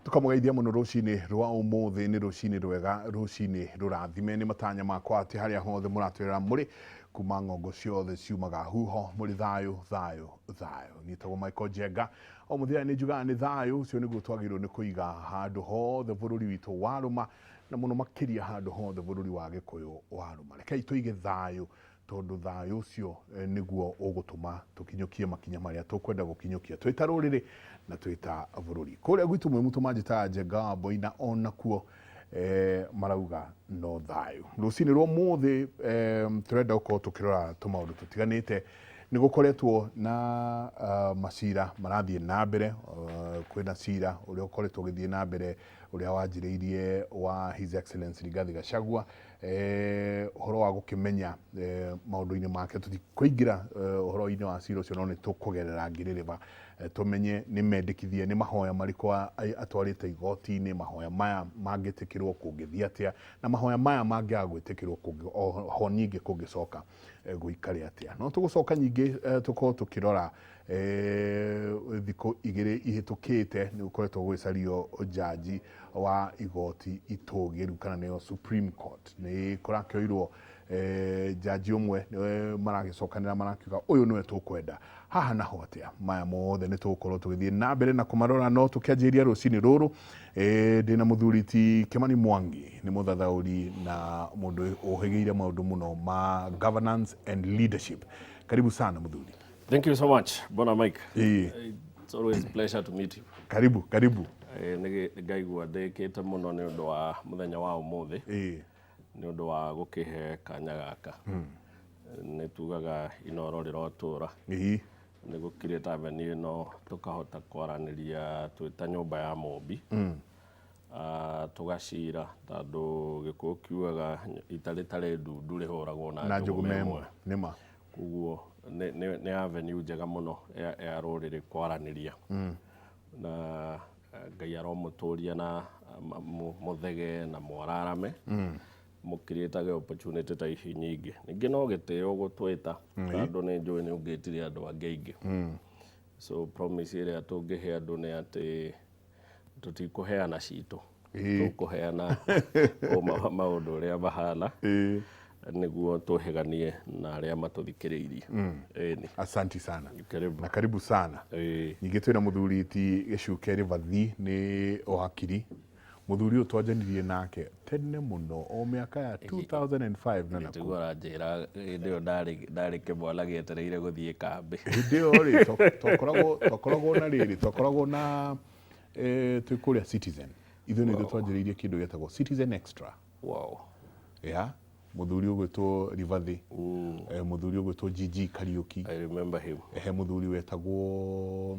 Tũkamũgeithia mũno rũcinĩ rwa ũmũthĩ. Nĩ rũcinĩ rwega, rũcinĩ rũrathime. Nĩ matanya makwa atĩ harĩa hothe mũratwĩrora mũrĩ kuma ng'ongo ciothe ciumaga huho mũrĩ thayũ, thayũ, thayũ. Niĩ tagwo Michael Njenga. O mũthenya nĩ njugaga nĩ thayũ ũcio nĩguo twagĩrĩirwo nĩ kũiga handũ hothe bũrũri witũ warũma, na mũno makĩria handũ hothe bũrũri wa Gĩkũyũ warũma. Rekei tũige thayũ, tondũ thayũ ũcio nĩguo ũgũtũma tũkinyũkie makinya marĩa tũkwenda gũkinyũkia twĩ ta rũrĩrĩ na twĩ ta bũrũri. Kũrĩa gwitũ mwĩ mũtũ manjĩtaga Njenga wa Mboina, onakuo marauga no thayũ. Rũcinĩ rwa ũmũthĩ tũrenda gũkorwo tũkĩrora tũmaũndũ tũtiganĩte. Nĩ gũkoretwo na macira marathiĩ na mbere, kwĩna cira ũrĩa ũkoretwo ũgĩthiĩ na mbere ũrĩa wanjĩrĩirie wa His Excellency Rigathi Gachagua, ũhoro wa gũkĩmenya maũndũ-inĩ make. Tũtikũingĩra ũhoro-inĩ wa cira ũcio, no nĩ tũkũgerera ngĩrĩrĩba tũmenye nĩ mendekithia, nĩ mahoya marĩkũ atwarĩte igoti-inĩ, mahoya maya mangĩtĩkĩrwo kũngĩthiĩ atĩa, na mahoya maya mangĩaga gwĩtĩkĩrwo ho ningĩ kũngĩcoka gũikare atĩa. No tũgũcoka ningĩ tũkorwo tũkĩrora thikũ igĩrĩ ihĩtũkĩte nĩ gũkoretwo gũgĩcario njanji wa igoti itũgĩru, kana nĩyo Supreme Court. Nĩ kũrakĩoirwo njanji ũmwe nĩwe maragĩcokanĩra marakiuga ũyũ nĩwe tũkwenda. Haha naho atĩa? Maya mothe nĩ tũgũkorwo tũgĩthiĩ na mbere na kũmarora, no tũkĩanjĩrĩria rũcinĩ rũrũ ndĩna mũthuri ti Kimani Mwangi, nĩ mũthathaũri na mũndũ ũhĩgĩire maũndũ mũno ma governance and leadership. Karibu sana, mũthuri. Thank you so much, Bwana Mike. It's always a pleasure to meet you. Karibu, karibu. Nĩ ngaigua ndĩkĩte mũno nĩ ũndũ wa mũthenya wa ũmũthĩ, nĩ ũndũ wa gũkĩhe kanya gaka. Nĩ tugaga inoro rĩrotũra. Nĩ gũkirĩte avenue ĩno tũkahota kwaranĩria twĩ ta nyũmba ya Mũmbi. Tũgacira tondũ Gĩkũyũ kiugaga ita rĩtarĩ ndundu rĩhũragwo na na njũgũma njũgũma ĩmwe. Ĩmwe nĩma. Koguo nĩ avenue njega mũno ya rũrĩrĩ kwaranĩria. Na Ngai aromũtũria na mũthege na mwararame, mũkirĩtage opportunity ta ici nyingĩ. Ningĩ no gĩtĩo gũtwĩta, tondũ nĩ njũĩ nĩ ũngĩtire andũ angĩ aingĩ. So promise ĩrĩa tũngĩhe andũ nĩ atĩ tũtikũheana citũ, tũkũheana o maũndũ ũrĩa mahana nĩguo tũhĩganie na arĩa matũthikĩrĩirie. Ĩni. Asanti sana. Karibu. Na karibu sana. Ningĩ twĩna mũthuri ti Gĩcuke Rĩbathi, nĩ wakiri. Mũthuri ũyũ twanjanirie nake tene mũno, o mĩaka ya 2005 na nakũu. Tiguo aranjĩra hĩndĩ ĩyo ndarĩ kĩmwana gĩetereire gũthiĩ kambĩ. Hĩndĩ ĩyo rĩ, twakoragwo na rĩrĩ, twakoragwo na twĩ kũrĩa Citizen. Ithuĩ nĩ ithuĩ twanjĩrĩirie kĩndũ gĩetagwo Citizen Extra. Yeah, mũthuri ũgwĩtwo Rivathi, mũthuri ũgwĩtwo GG Kariũki. I remember him. He mũthuri wetagwo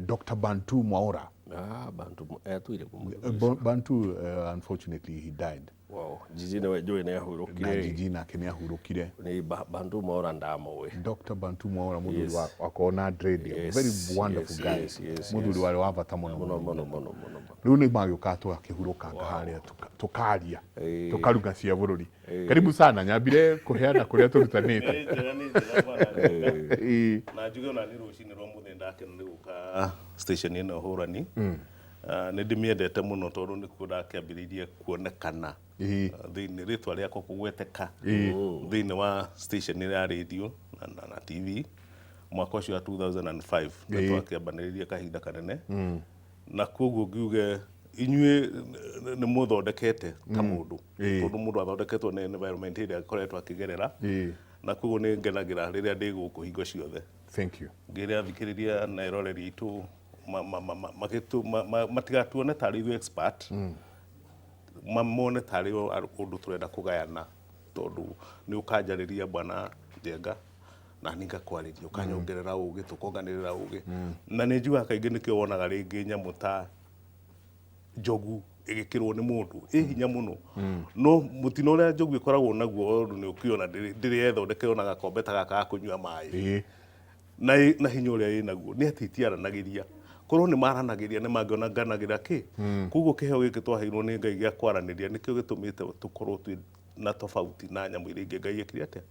Dr. Bantu Mwaura. Ah, Bantu atuire kũ mũthuri ũcio? Bantu, unfortunately he died. Wow. Gigi nĩwe njũĩ nĩ ahurũkire. Na Gigi nake nĩ ahurũkire. Nĩ Bantu Mwaura ndamũĩ. Dr. Bantu Mwaura, mũthuri wakoragwo na dread. Very wonderful guy. Mũthuri warĩ wa bata mũno. Mũno mũno mũno mũno. Rĩu nĩ magĩũkaga tũgakĩhurũkanga harĩa, tũkaria, tũkaruga cia bũrũri. Karibu sana. Nyambire kũheana kũrĩa tũrutanĩte. Nĩ njega, nĩ njega, bwana Njenga. Na njuge ona nĩ rũcinĩ rwa mũthenya ndakena nĩ gũka station ĩno hũrani. Nĩ ndĩmĩendete mũno tondũ nĩkuo ndakĩambĩrĩirie kuonekana thĩinĩ rĩtwa rĩakwa kũgweteka thĩinĩ wa station ya radio na TV mwaka ũcio wa 2005, na twakĩambanĩrĩria kahinda kanene, na koguo ngiuge inyuĩ nĩ mũthondekete ta mũndũ, tondũ mũndũ athondeketwo nĩ environment ĩrĩa akoretwo akĩgerera, na koguo nĩ ngenagĩra rĩrĩa ndĩ gũkũ hingo ciothe. Thank you. Ngĩrĩa athikĩrĩria na eroreri aitũ matigatuone tarĩ ithuĩ expert, mamone tarĩ o ũndũ tũrenda kũgayana, tondũ nĩ ũkanjarĩria, Bwana Njenga, na niĩ ngakwarĩria, ũkanyongerera ũgĩ, tũkonganĩrĩra ũgĩ. Na nĩ njugaga kaingĩ nĩkĩo wonaga rĩngĩ nyamũ ta njogu ĩgĩkĩrwo nĩ mũndũ ĩ hinya mũno, no mũtino ũrĩa njogu ĩkoragwo naguo, ũndũ nĩ ũkĩona ndĩrĩ yethondekera ona gakombe ta gaka ga kũnyua maĩ, na hinya ũrĩa ĩ naguo nĩ atĩ itiaranagĩria. Korwo nĩ maranagĩria nĩ mangĩona nganagĩra kĩ. Koguo kĩheo gĩkĩ twaheirwo nĩ Ngai gĩa kwaranĩria nĩkĩo gĩtũmĩte tũkorwo twĩ na tofauti na nyamũ iria ingĩ Ngai ekire atĩa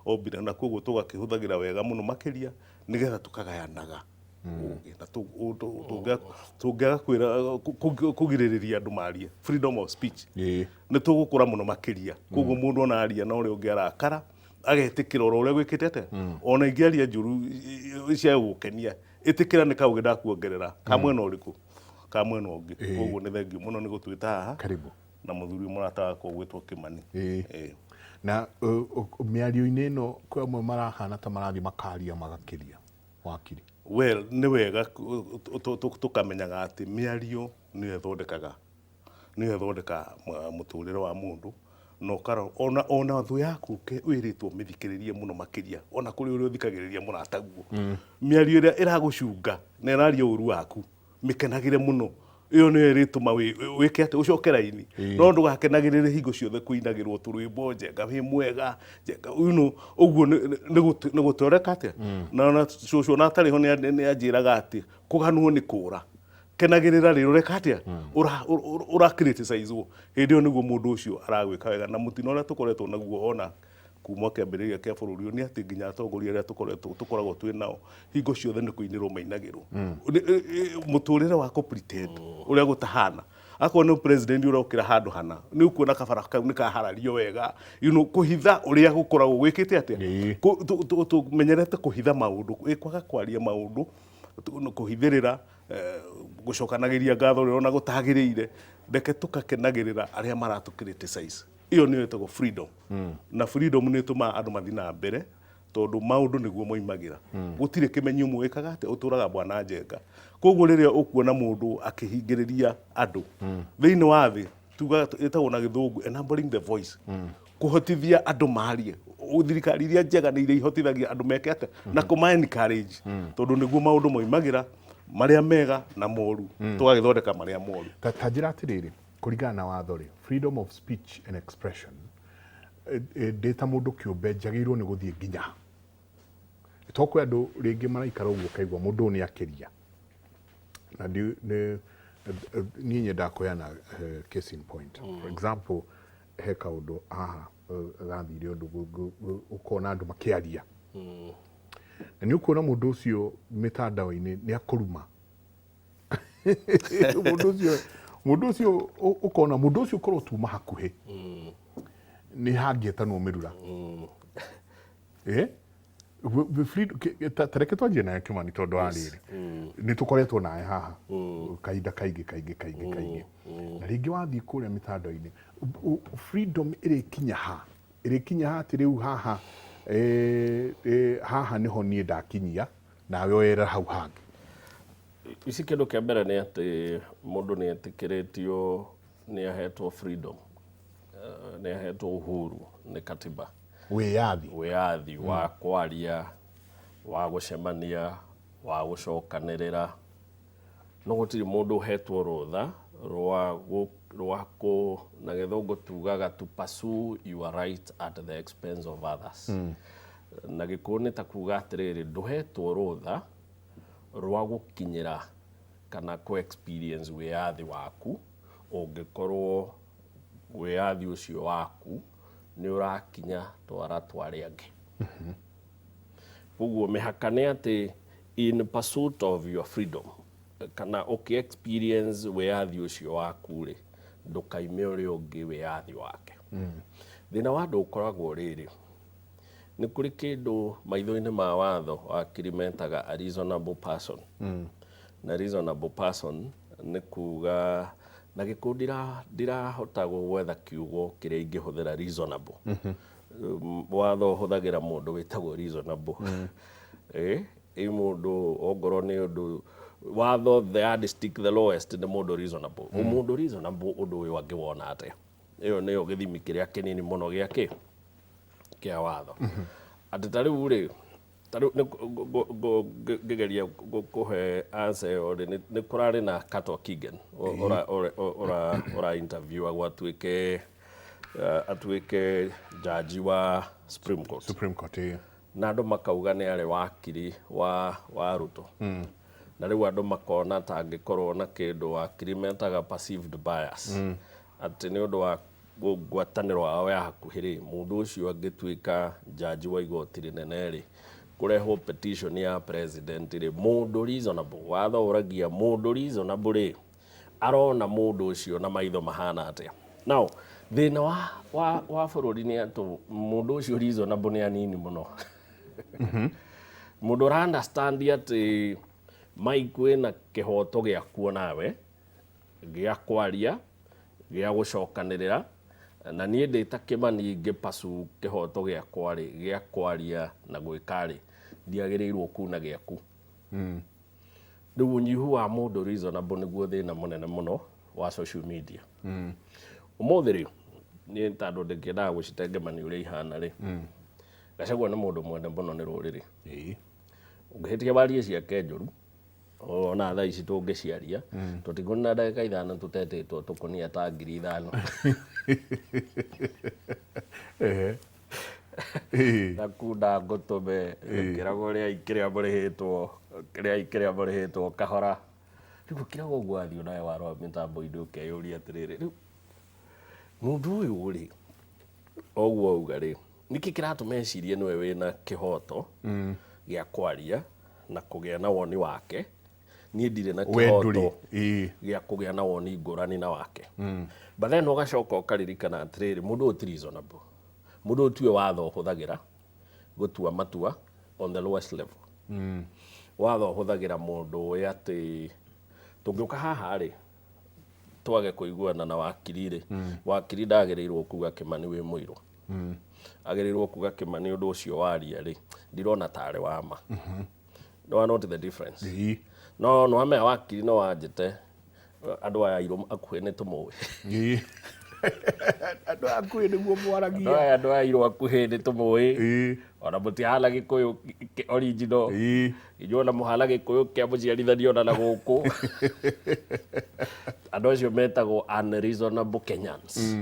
ombire, na koguo tũgakĩhũthagĩra wega mũno makĩria nĩgetha tũkagayanaga. Ũgĩ na tũngĩaga kwĩra kũgirĩrĩria andũ marie, freedom of speech, nĩ tũgũkũra mũno makĩria. Koguo mũndũ ona aria na ũrĩa ũngĩ arakara, agetĩkĩra oro ũrĩa gwĩkĩte atĩa. Ona ingĩaria njũru cia gũgũkenia, ĩtĩkĩra nĩ kaũgĩ ndakuongerera ka mwena ũrĩkũ, ka mwena ũngĩ. Koguo nĩ thengiũ mũno nĩ gũtwĩta haha. Karibu. Na mũthuri mũrata wakwa ũgwĩtwo Kĩmani. Na mĩario-inĩ ĩno kwĩ amwe marahana ta marathiĩ makaria magakĩria, wakiri. Well, nĩ wega tũkamenyaga atĩ mĩario nĩyo ĩthondekaga, nĩyo ĩthondekaga mũtũrĩre wa mũndũ. Na ũkarora ona thũ yaku wĩrĩtwo mĩthikĩrĩrie mũno makĩria ona kũrĩ ũrĩa ũthikagĩrĩria mũrataguo. Mĩario ĩrĩa ĩragũcunga na ĩraria ũru waku, mĩkenagĩre mũno. Ĩyo nĩyo ĩrĩtũma wĩke atĩ ũcoke raini. No ndũgakenagĩrĩre hingo ciothe kũinagĩrwo tũrwĩmbo, "Njenga wĩ mwega, Njenga," ũguo nĩ gũtwereka atĩa. Na ona cũcũ ona atarĩ ho nĩ anjĩraga atĩ kũganwo nĩ kũra. Kenagĩrĩra rĩrĩa ũreka atĩa, ũra criticize-wo. Hĩndĩ ĩyo nĩguo mũndũ ũcio aragwĩka wega. Na mũtino ũrĩa tũkoretwo naguo ona kuma kĩambĩrĩria kĩa bũrũri ũyũ nĩ atĩ nginya atongoria arĩa tũkoragwo twĩ nao, hingo ciothe nĩ kũinĩrwo mainagĩrwo. Mũtũrĩre wa kũ pretend ũrĩa gũtahana. Akorwo nĩ president ũrokĩra handũ hana, nĩ ũkuona kabara kau nĩ kaharario wega, kũhitha ũrĩa gũkoragwo gwĩkĩte atĩa. Tũmenyerete kũhitha maũndũ, kwaga kwaria maũndũ, kũhithĩrĩra, gũcokanagĩria ngatho ũrĩa ona gũtagĩrĩire. Reke tũkakenagĩrĩra arĩa maratũ criticize. Ĩyo nĩyo ĩtagwo freedom. Na freedom nĩ ĩtũmaga andũ mathiĩ na mbere, tondũ maũndũ nĩguo moimagĩra. Gũtirĩ kĩmenyi ũmwe wĩkaga atĩa ũtũraga bwana Njenga. Koguo rĩrĩa ũkuona mũndũ akĩhingĩrĩria andũ thĩinĩ wa thĩ, tugaga ĩtagwo na Gĩthũngũ enabling the voice, kũhotithia andũ marie. Thirikari iria njega nĩ iria ihotithagia andũ meke atĩa na kũma encourage, tondũ nĩguo maũndũ moimagĩra marĩa mega na moru, tũgagĩthondeka marĩa moru. Ta njĩra atĩrĩrĩ, kũringana na watho rĩ, freedom of speech and expression, ndĩ ta mũndũ kĩũmbe njagĩrĩirwo nĩ gũthiĩ nginya to kwĩ andũ rĩngĩ maraikara ũguo ũkaigua mũndũ ũyũ nĩ akĩria. Na niĩ nyendaga kũheana case in point. For example, he kaũndũ haha gathire ũndũ ũkona andũ makĩaria, na nĩ ũkuona mũndũ ũcio mĩtandao-inĩ nĩ akũruma mũndũ ũcio. Mũndũ ũcio ũkona mũndũ ũcio korwo tuma hakuhĩ nĩ hangĩetanwo mĩrura. Ta reke twanjie nawe Kĩmani, tondũ wa rĩrĩ nĩ tũkoretwo nawe haha kahinda kaingĩ kaingĩ kaingĩ kaingĩ. Na rĩngĩ wathiĩ kũrĩa mĩtandao-inĩ, freedom ĩrĩkinya ha, ĩrĩkinya ha atĩ rĩu haha, haha nĩho niĩ ndakinyia, nawe oyerera hau hangĩ? Ici kĩndũ kĩa mbere nĩ atĩ mũndũ nĩ etĩkĩrĩtio, nĩ ahetwo freedom, nĩ ahetwo uhuru nĩ katiba. Wĩyathi. Wĩyathi wa kwaria, wa gũcemania, wa gũcokanĩrĩra, no gũtirĩ mũndũ ũhetwo rũtha rwa kũ na Gĩthũngũ tugaga to pursue your right at the expense of others. Na Gĩkũyũ nĩ ta kuga atĩrĩrĩ, ndũhetwo rũtha rwa gũkinyĩra kana kũ experience wĩyathi waku ũngĩkorwo wĩyathi ũcio waku nĩ ũrakinya twara twa arĩa angĩ. Koguo mĩhaka nĩ atĩ in pursuit of your freedom kana ũkĩ experience wĩyathi ũcio waku rĩ, ndũkaime ũrĩa ũngĩ wĩyathi wake. Thĩna wa andũ ũkoragwo rĩrĩ, nĩ kũrĩ kĩndũ maitho-inĩ ma watho wakiri metaga a reasonable person. Na reasonable person nĩ kuga na Gĩkũyũ ndirahota gwetha kiugo kĩrĩa ingĩhũthĩra reasonable. Watho ũhũthagĩra mũndũ wĩtagwo reasonable. Ĩ mũndũ ongorwo nĩ ũndũ watho, the yardstick, the lowest nĩ mũndũ reasonable. Mũndũ reasonable ũndũ ũyũ angĩwona atĩa? Ĩyo nĩyo gĩthimi kĩrĩa kĩnini mũno gĩa kĩ kĩa watho. Atĩ ta rĩu rĩ, ta rĩu ngĩgeria kũhe answer ĩyo rĩ, nĩ kũrarĩ na Kato Kigen ũra interview agwo atuĩke jaji wa Supreme Court. Supreme Court, ĩĩ. Na andũ makauga nĩ arĩ wakiri wa Ruto. Na rĩu andũ makona ta angĩkorwo na kĩndũ wakiri metaga perceived bias, atĩ nĩ ũndũ wa ngwatanĩro yao ya hakuhĩ rĩ, mũndũ ũcio angĩtuĩka jaji wa igoti rĩnene rĩ, Kũrehwo petition ya president rĩ, mũndũ reasonable, watho ũragia mũndũ reasonable rĩ, arona mũndũ ũcio na maitho mahana atĩa? Now thĩna wa bũrũri nĩ atĩ mũndũ ũcio reasonable nĩ anini mũno. Mũndũ ũra understand atĩ Mike wĩna kĩhoto gĩaku onawe gĩa kwaria, gĩa gũcokanĩrĩra, na niĩ ndĩ ta Kĩmani ngĩpasu kĩhoto gĩakwa rĩ, gĩa kwaria na gwĩka rĩ, ndiagĩrĩirwo kuna gĩaku. Rĩu ũnyihu wa mũndũ reasonable nĩguo thĩna mũnene mũno wa social media. Ũmũthĩ rĩ, niĩ tondũ ndĩkĩendaga gũcitengemania ũrĩa ihana rĩ, Gachagua nĩ mũndũ mwende mũno nĩ rũrĩrĩ. Ũngĩhĩtia warie ciake njũru, ona thaa ici tũngĩciaria, tũtikũnina ndagĩka 5 tũtetĩtwo tũkũnia ta 5,000. Na kunda ngũtũme, ngĩragwo rĩai kĩrĩa mũrĩhĩtwo, rĩai kĩrĩa mũrĩhĩtwo kahora. Rĩu ũkĩragwo ũguo wathiĩ nawe warora mĩtambo-inĩ ũkeyũria atĩrĩrĩ, rĩu mũndũ ũyũ rĩ, ũguo auga rĩ, nĩkĩ kĩratũma ecirie nĩwe wĩna kĩhoto gĩa kwaria na kũgĩa na woni wake? Niĩ ndirĩ na We ndũrĩ. Kĩhoto gĩa kũgĩa na woni ngũrani na wake. But then ũgacoka ũkaririkana atĩrĩrĩ, mũndũ ũyũ ti reasonable, mũndũ ũyũ tiwe watho ũhũthagĩra gũtua matua on the lowest level. Watho ũhũthagĩra mũndũ ũĩ atĩ tũngĩũka haha rĩ, twage kũiguana na wakiri rĩ, wakiri ndagĩrĩirwo kuga Kĩmani wĩ mũirũ, agĩrĩirwo kuga Kĩmani ũndũ ũcio waria rĩ, ndirona tarĩ wa ma. No not the difference. No nĩwamenya wakiri no wanjĩte andũ aya airũ akuhĩ nĩ tũmũĩ. Andũ aya akuhĩ nĩguo Andũ mwaragia. aya, andũ aya airũ akuhĩ nĩ tũmũĩ. Ona mũtihana Gĩkũyũ original. Inyuĩ ona mũhana Gĩkũyũ kĩa mũciarithanio ona na gũkũ. Andũ acio metagwo unreasonable Kenyans.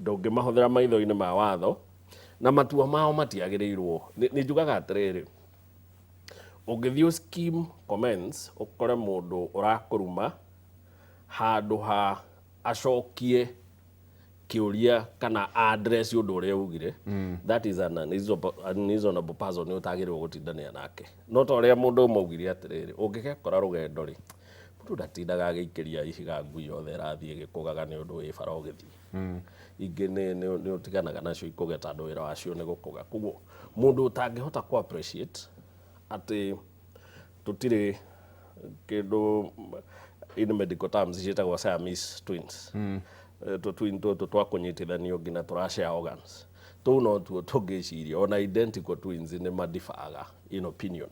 Ndũngĩmahũthĩra maitho-inĩ ma watho na matua mao matiagĩrĩirwo. Nĩ njugaga atĩrĩrĩ, ũngĩthiĩ skim comments ũkore mũndũ ũrakũruma, handũ ha acokie kĩũria kana address ũndũ ũrĩa ugire, that is an unreasonable person ũtagĩrĩirwo gũtindania nake. No ta ũrĩa mũndũ ũmwe augire atĩrĩrĩ, ũngĩgekora rũgendo rĩ, mũndũ ndatindaga agĩikĩria ihiga ngui yothe ĩrathiĩ ĩgĩkũgaga nĩ ũndũ wĩ bara ũgĩthiĩ. Ingĩ nĩ ũtiganaga nacio ikũge tondũ wĩra wacio nĩ gũkũga. Koguo mũndũ ũtangĩhota kũ appreciate atĩ tũtirĩ kĩndũ, in medical terms ciĩtagwo Siamese twins, tũ twin tũtũ twa kũnyitithanio nginya tũra share organs, tũu no tuo tũngĩciria. Ona identical twins nĩ madifaga in opinion.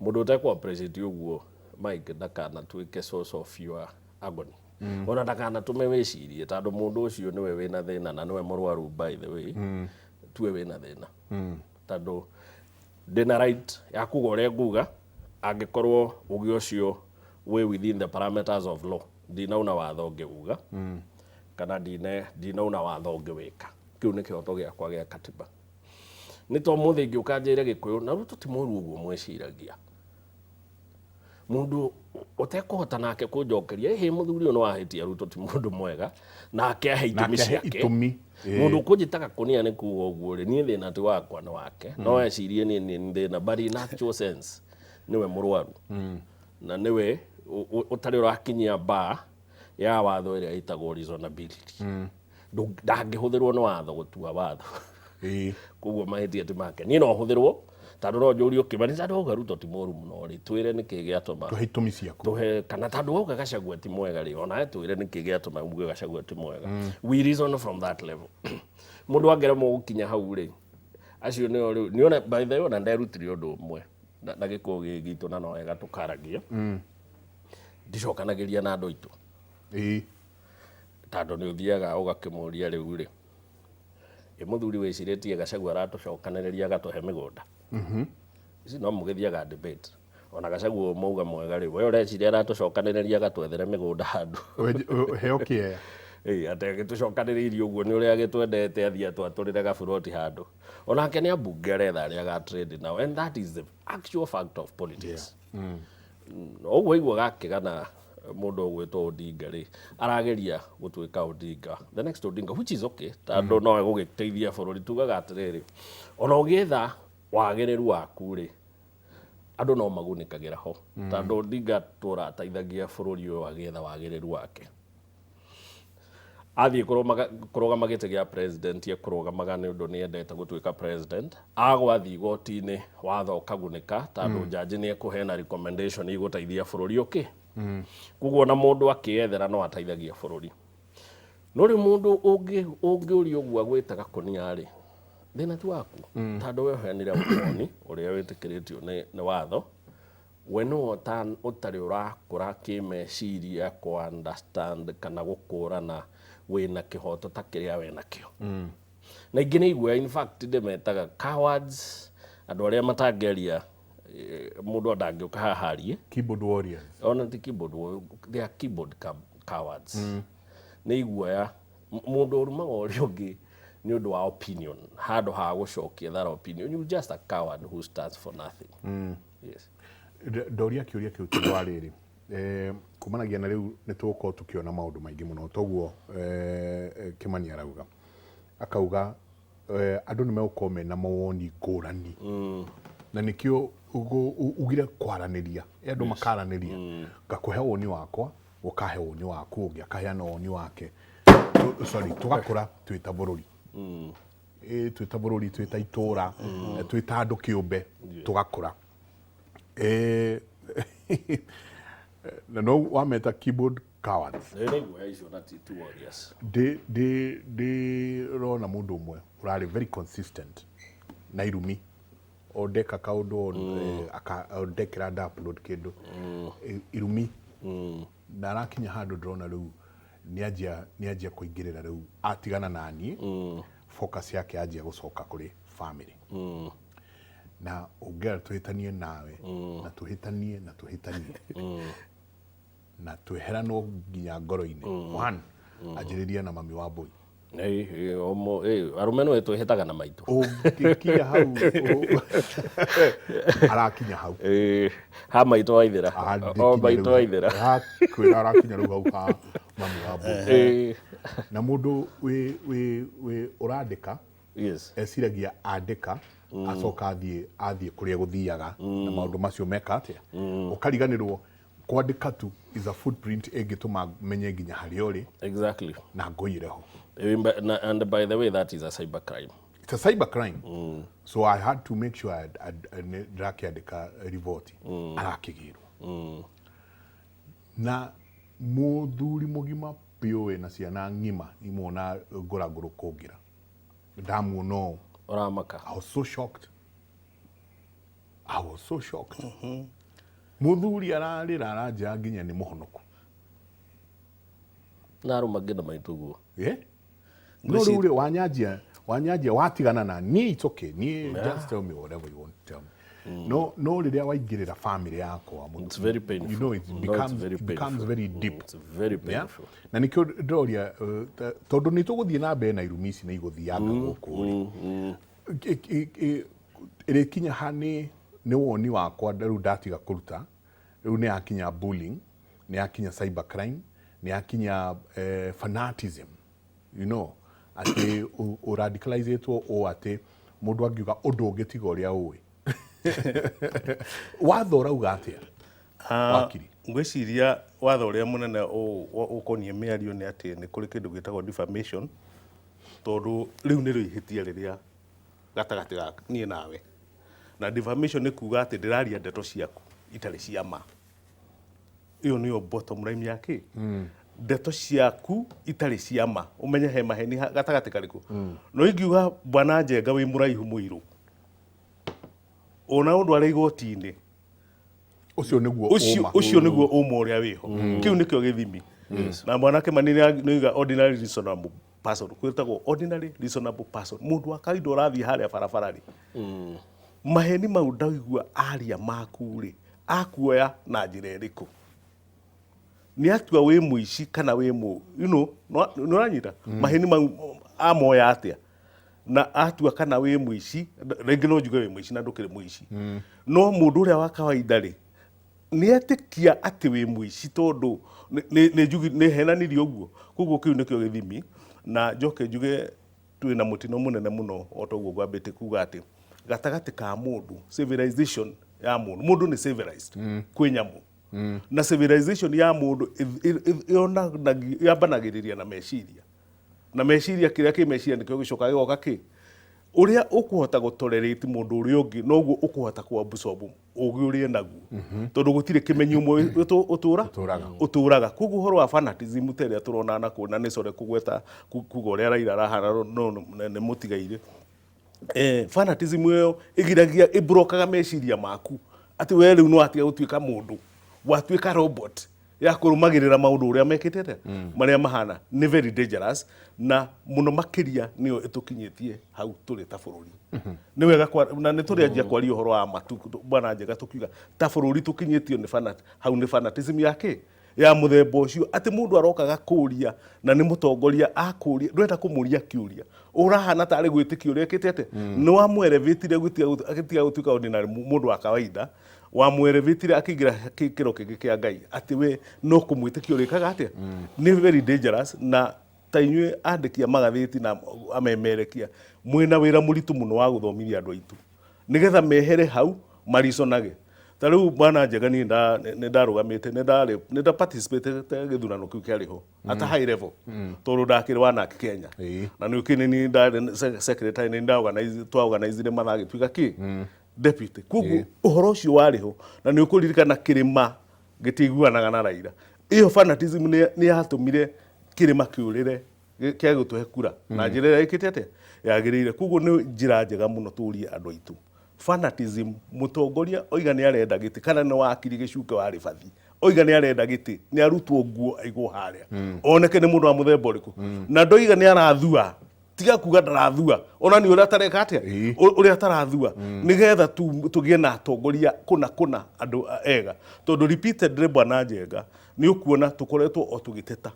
Mũndũ ũtekũ appreciate ũguo, Mike, ndakanatuĩke source of your agony, ona ndakanatũme wĩcirie, tondũ mũndũ ũcio nĩwe wĩna thĩna na nĩwe mũrwaru. By the way, tuwe wĩna thĩna, tondũ ndĩna right ya kuga ũrĩa nguga angĩkorwo uge ũcio wĩ within the parameters of law. Ndinauna watho ngĩuga kana ndinauna watho ngĩwĩka. Kĩu nĩ kĩhoto gĩakwa gĩa katiba. Nĩ to mũthĩ ingĩũka njĩre Gĩkũyũ na Ruto ti mũru ũguo mwĩciragia, mũndũ ũtekũhota nake kũnjokeria, ĩhĩ mũthuri ũyũ nĩ wahĩtia, Ruto ti mũndũ mwega, nake ahe itũmi Nake ahe ciake. Itũmi. Mũndũ ũkũnjĩtaga kũnia nĩ kuga ũguo rĩ, niĩ thĩna ti wakwa, nĩ wake. No ecirie niĩ nĩ thĩna, but in actual sense nĩwe mũrwaru na nĩwe ũtarĩ ũrakinyia bar ya watho ĩrĩa ĩtagwo reasonability. Ndangĩhũthĩrwo nĩ watho gũtua watho. Koguo mahĩtia ti make. Niĩ no hũthĩrwo tondũ no njũrio, Kĩmani, tondũ wauga Ruto ti mũru mũno rĩ, twĩre nĩkĩ gĩatũma Tũhe itũmi ciaku. Tũhe, kana tondũ wauga Gachagua ti mwega rĩ, onawe twĩre nĩkĩ gĩatũma uge Gachagua ti mwega. We reason from that level. Mũndũ angĩremwo gũkinya hau rĩ, acio nĩo rĩu nĩona. By the way, ona nderutire ũndũ ũmwe na Gĩkũyũ gĩkĩ gitũ, na no wega tũkaragia, ndicokanagĩria na andũ aitũ, tondũ nĩ ũthiaga ũgakĩmũria, rĩu rĩ, ĩ mũthuri wĩcirĩtie Gachagua aratũcokanĩrĩria agatũhe mĩgũnda ici? No mũgĩthiaga debate ona Gachagua mauga mwega rĩ, we ũreciria aratũcokanĩrĩria agatwethere mĩgũnda handũ? Heo kĩea. Ĩĩ, atĩ agĩtũcokanĩrĩirie ũguo nĩ ũrĩa agĩtwendete athiĩ atwatũrĩre gaburoti handũ? Onake nĩ ambunge aretha arĩa agatrade nao, and that is the actual fact of politics. Ũguo igua gakĩgana mũndũ ũgwĩtwo Odinga rĩ, arageria gũtuĩka Odinga, the next Odinga, which is okay, tondũ no egũgĩteithia bũrũri. Tugaga atĩrĩrĩ, ona ũgĩetha wagĩrĩru waku rĩ, Andũ no magunĩkagĩra ho, tondũ Odinga tũra ateithagia bũrũri ũyũ agĩetha wagĩrĩru wake. Athiĩ kũrũgama gĩtĩ gĩa president, ekũrũgamaga nĩ ũndũ nĩ endete gũtuĩka president. Agwa athiĩ igoti-inĩ, watho ũkagunĩka, tondũ njanji nĩ ekũheana recommendation igũteithia bũrũri ũkĩ. Koguo ona mũndũ akĩyethera no ateithagia bũrũri. No rĩu mũndũ ũngĩũria ũguo agwĩte gakũnia rĩ, thĩna ti waku, tondũ we ũheanire woni ũrĩa wĩtĩkĩrĩtio nĩ watho. We nĩwe ũtarĩ ũrakũra kĩmeciria kũ understand kana gũkũrana wĩna kĩhoto ta kĩrĩa we nakĩo. Na ingĩ nĩ iguoya, in fact ndĩmetaga cowards, andũ arĩa matangĩaria, mũndũ ndangĩũka haha arie. Keyboard warriors. Ona ti keyboard they are keyboard cowards. Nĩ iguoya. Mũndũ ũrumaga ũrĩa ũngĩ nĩ ũndũ wa opinion, handũ ha gũcokia that opinion, you just a coward who stands for nothing. Yes. Ndoria kĩũria kĩu tondũ wa rĩrĩ, kumanagia na rĩu nĩ tũgũkorwo tũkĩona maũndũ maingĩ mũno. Toguo Kĩmani arauga, akauga andũ nĩ megũkorwo mena mawoni ngũrani, na nĩkĩo ugire kwaranĩria, andũ makaranĩria, ngakũhe woni wakwa, ũkahe woni waku, ũngĩ akaheana woni wake. Sorry, tũgakũra twĩ ta bũrũri, twĩ ta bũrũri, twĩ ta itũra, twĩ ta andũ kĩũmbe, tũgakũra. Na no wameta keyboard cowards. Nĩ iguoya icio na ti warriors. Ndĩrona mũndũ ũmwe ũrarĩ very consistent na irumi, o ndeka kaũndũ, o ndekĩra nda upload kĩndũ, irumi, na arakinya handũ ndĩrona rĩu nĩanjia kũingĩrĩra, rĩu atigana na niĩ, focus yake anjia gũcoka kũrĩ family. Na ũngĩra tũhĩtanie nawe, na tũhĩtanie, na tũhĩtanie, na tweheranwo nginya ngoro-inĩ, one anjĩrĩria na mami wa mbũi. Arũme nĩ twĩhĩtaga na maitũ. Ũngĩkinya hau, arakinya hau. Ha maitũ waithĩra, o maitũ waithĩra. Kwĩra arakinya rĩu hau ha mami wa mbũi. Na mũndũ wĩ ũrandĩka eciragia andĩka, acoka athiĩ kũrĩa gũthiaga na maũndũ macio meka atĩa, ũkariganĩrwo kwandĩka tu is a footprint ĩngĩtũma menye nginya harĩa ũrĩ na ngũiyĩre ho. And by the way, that is a cyber crime. It's a cyber crime. So I had to make sure ndĩrakĩandĩka riboti, arakĩgĩrwo na mũthuri mũgima biũ wĩna ciana ng'ima, imwona ngũrangũrũ kũngĩra ndamuona ũũ. Ũramaka. I was so shocked. I was so shocked. Mũthuri ararĩra, aranjĩra nginya nĩ mũhonoku. Na arũme angĩ na maitũ guo. Yeah? No rĩu rĩ, wanyanjia watigana na niĩ, it's okay, niĩ just tell me whatever you want to tell me. No rĩrĩa waingĩrĩra family yakwa, It's very painful. It No, it's becomes, very it becomes painful. very deep. It's very painful. Na nĩkĩo ndĩroria, tondũ nĩ tũgũthiĩ na mbere na irumi ici nĩ igũthianga gũkũ rĩ. Ĩrĩkinya ha nĩ woni wakwa rĩu ndatiga kũruta, rĩu nĩ yakinya bullying, nĩ yakinya cyber crime, nĩ yakinya fanatism, atĩ ũradicalizĩtwo ũũ atĩ mũndũ angiuga ũndũ ũngĩ tiga ũrĩa ũĩ. Watho ũrauga atĩa? Wakiri. Ngwĩciria watho ũrĩa mũnene ũkoniĩ mĩario nĩ atĩ nĩ kũrĩ kĩndũ gĩtagwo defamation, tondũ rĩu nĩrĩo ihĩtia rĩrĩa gatagatĩ ga niĩ nawe. Na defamation nĩ kuga atĩ ndĩraria ndeto ciaku itarĩ cia ma. Ĩyo nĩyo bottom line ya kĩ? Ndeto ciaku itarĩ cia ma, ũmenye he maheni gatagatĩ karĩkũ. No ingiuga bwana Njenga wĩ mũraihu mũirũ, ona ũndũ arĩ igoti-inĩ, Ũcio nĩguo ũma. Ũcio nĩguo ũma ũrĩa wĩho. Kĩu nĩkĩo gĩthimi. Na mwana Kĩmani nĩoiga ordinary reasonable person, gwĩtagwo ordinary reasonable person, mũndũ wa kawaida ũrathiĩ harĩa barabara rĩ, maheni mau ndaigua aria maku rĩ, akuoya na njĩra ĩrĩkũ? Nĩ atua wĩ mũici kana wĩ mũ, nĩ ũranyita? Maheni mau amoya atĩa? Na atua kana wĩ mũici, rĩngĩ no njuge wĩ mũici na ndũkĩrĩ mũici. No mũndũ ũrĩa wa kawaida rĩ, nĩ etĩkia atĩ wĩ mũici tondũ nĩ henanirie ũguo. Koguo kĩu nĩkĩo gĩthimi. Na njoke njuge twĩna mũtino mũnene mũno, o ta ũguo ngwambĩte kuga atĩ gatagatĩ ka mũndũ, civilization Ya mũndũ, mũndũ nĩ civilized kwĩ nyamũ, na civilization ya mũndũ yambanagĩrĩria na meciria, na meciria, kĩrĩa kĩ meciria nĩkĩo gĩcoka gĩgoka kĩ ũrĩa ũkũhota gũtolerate mũndũ ũrĩa ũngĩ, noguo ũkũhota kũabsorb ũgĩ ũrĩa naguo, tondũ gũtirĩ kĩmenyi ũmwe ũtũra Ũtũraga. Ũtũraga. Koguo ũhoro wa fanatism ta ĩrĩa tũrona na kũ na nĩ core kũgweta kuga ũrĩa Raila arahana, no nĩ mũtigaire. Fanatism ĩyo ĩgiragia, ĩbrokaga meciria maku atĩ we rĩu no watiga gũtuĩka mũndũ, watuĩka robot ya kũrũmagĩrĩra maũndũ ũrĩa mekĩte atĩa, marĩa mahana. Nĩ very dangerous, na mũno makĩria nĩyo ĩtũkinyĩtie hau tũrĩ ta bũrũri. Nĩ wega na nĩ tũrĩanjia kwaria ũhoro wa matu, bwana Njega, tũkiuga ta bũrũri tũkinyĩtio nĩ hau nĩ fanatism ya kĩ ya mũthemba ũcio, atĩ mũndũ arokaga kũria na nĩ mũtongoria, akũria, ndũrenda kũmũria kĩũria, ũrahana tarĩ gwĩtĩkia ũrĩa ĩkĩte atĩa. Nĩ wamwerevĩtire agĩtiga gũtuĩka ordinary mũndũ wa kawaida, wamwerevĩtire akĩingĩra kĩro kĩngĩ kĩa Ngai, atĩ we no kũmwĩtĩkia ũrĩkaga atĩa. Nĩ very dangerous, na ta inyuĩ andĩki a magathĩti na amemerekia mwĩna wĩra mũritũ mũno wa gũthomithia andũ aitũ nĩgetha mehere hau mariconage. Ta rĩu, bwana Njega, niĩ nĩ ndarũgamĩte, nĩ ndarĩ nĩ nda participate gĩthurano kĩu kĩarĩ ho at a high level, tondũ ndakĩrĩ wa NARC Kenya. Na nĩ ũkĩ nĩ niĩ ndarĩ secretary, nĩ nda organize, twa organizire mathaa gĩtuĩka kĩ deputy. Koguo ũhoro ũcio warĩ ho, na nĩ ũkũririkana kĩrĩma gĩtiiguanaga na Raila. Ĩyo fanatism nĩ yatũmire kĩrĩma kĩũrĩre kĩa gũtũhe kura na njĩra ĩrĩa ĩkĩte atĩa yagĩrĩire. Koguo nĩ njĩra njega mũno tũrie andũ aitũ fanatism. Mũtongoria oiga nĩ arenda gĩtĩ, kana nĩ wakiri gĩcuke wa rĩbathi oiga nĩ arenda gĩtĩ, nĩ arutwo nguo aigwo harĩa, oneke nĩ mũndũ wa mũthemba ũrĩkũ. Na ndoiga nĩ arathua, tiga kuga ndarathua, ona nĩ ũrĩa atareka atĩa, ũrĩa atarathua, nĩgetha tũgĩe na atongoria kũna kũna, andũ ega, tondũ repeatedly, bwana Njenga, nĩ ũkuona tũkoretwo o tũgĩteta.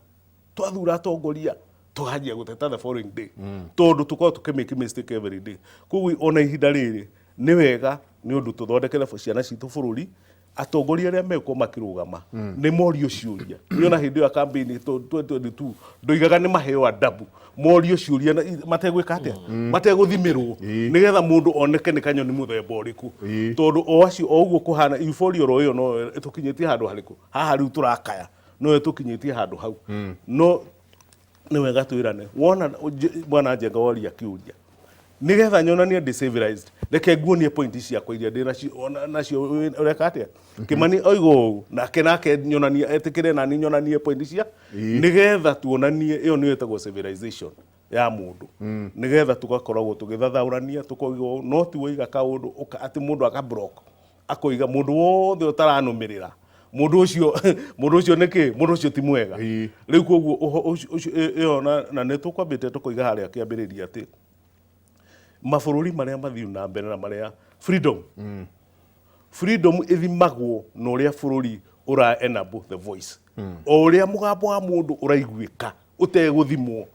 Twathura atongoria, tũkanjia gũteta the following day, tondũ tũkoragwo tũkĩmake mistake every day. Koguo ona ihinda rĩrĩ nĩ wega nĩ ũndũ tũthondekere ciana citũ bũrũri. Atongoria arĩa megũkorwo makĩrũgama nĩ morio ciũria. Niĩ ona hĩndĩ ĩyo ya campaign 2022 ndoigaga nĩ maheo adabu, morio ciũria na mategwĩka atĩa, mategũthimĩrwo, nĩgetha mũndũ oneke nĩ kanyoni mũthemba ũrĩkũ, tondũ o acio o ũguo kũhana euphoria oro ĩyo no ĩtũkinyĩtie handũ harĩkũ haha rĩu tũrakaya, no ĩtũkinyĩtie handũ hau. No nĩ wega twĩrane, wona bwana Njenga woria kĩũria, nĩgetha nyonanie ndĩ civilized, reke nguonie point ciakwa iria ndĩ nacio, ona nacio ũreka atĩa. Kĩmani oiga ũũ, nake nyonanie, etĩkĩre nani nyonanie point cia, nĩgetha tuonanie. Ĩyo nĩyo ĩtagwo civilization ya mũndũ, nĩgetha tũgakoragwo tũgĩthathaũrania, tũkoiga ũũ, no ti woiga kaũndũ atĩ mũndũ aka block, akoiga mũndũ wothe ũtaranũmĩrĩra mũndũ ũcio nĩkĩ, mũndũ ũcio ti mwega. Rĩu koguo ĩyo na nĩ tũkwambĩte tũkoiga harĩa kĩambĩrĩria atĩ mabũrũri marĩa mathiu na mbere na marĩa freedom ĩthimagwo na ũrĩa bũrũri ũra enable the voice, o ũrĩa mũgambo wa mũndũ ũraiguĩka ũtegũthimwo,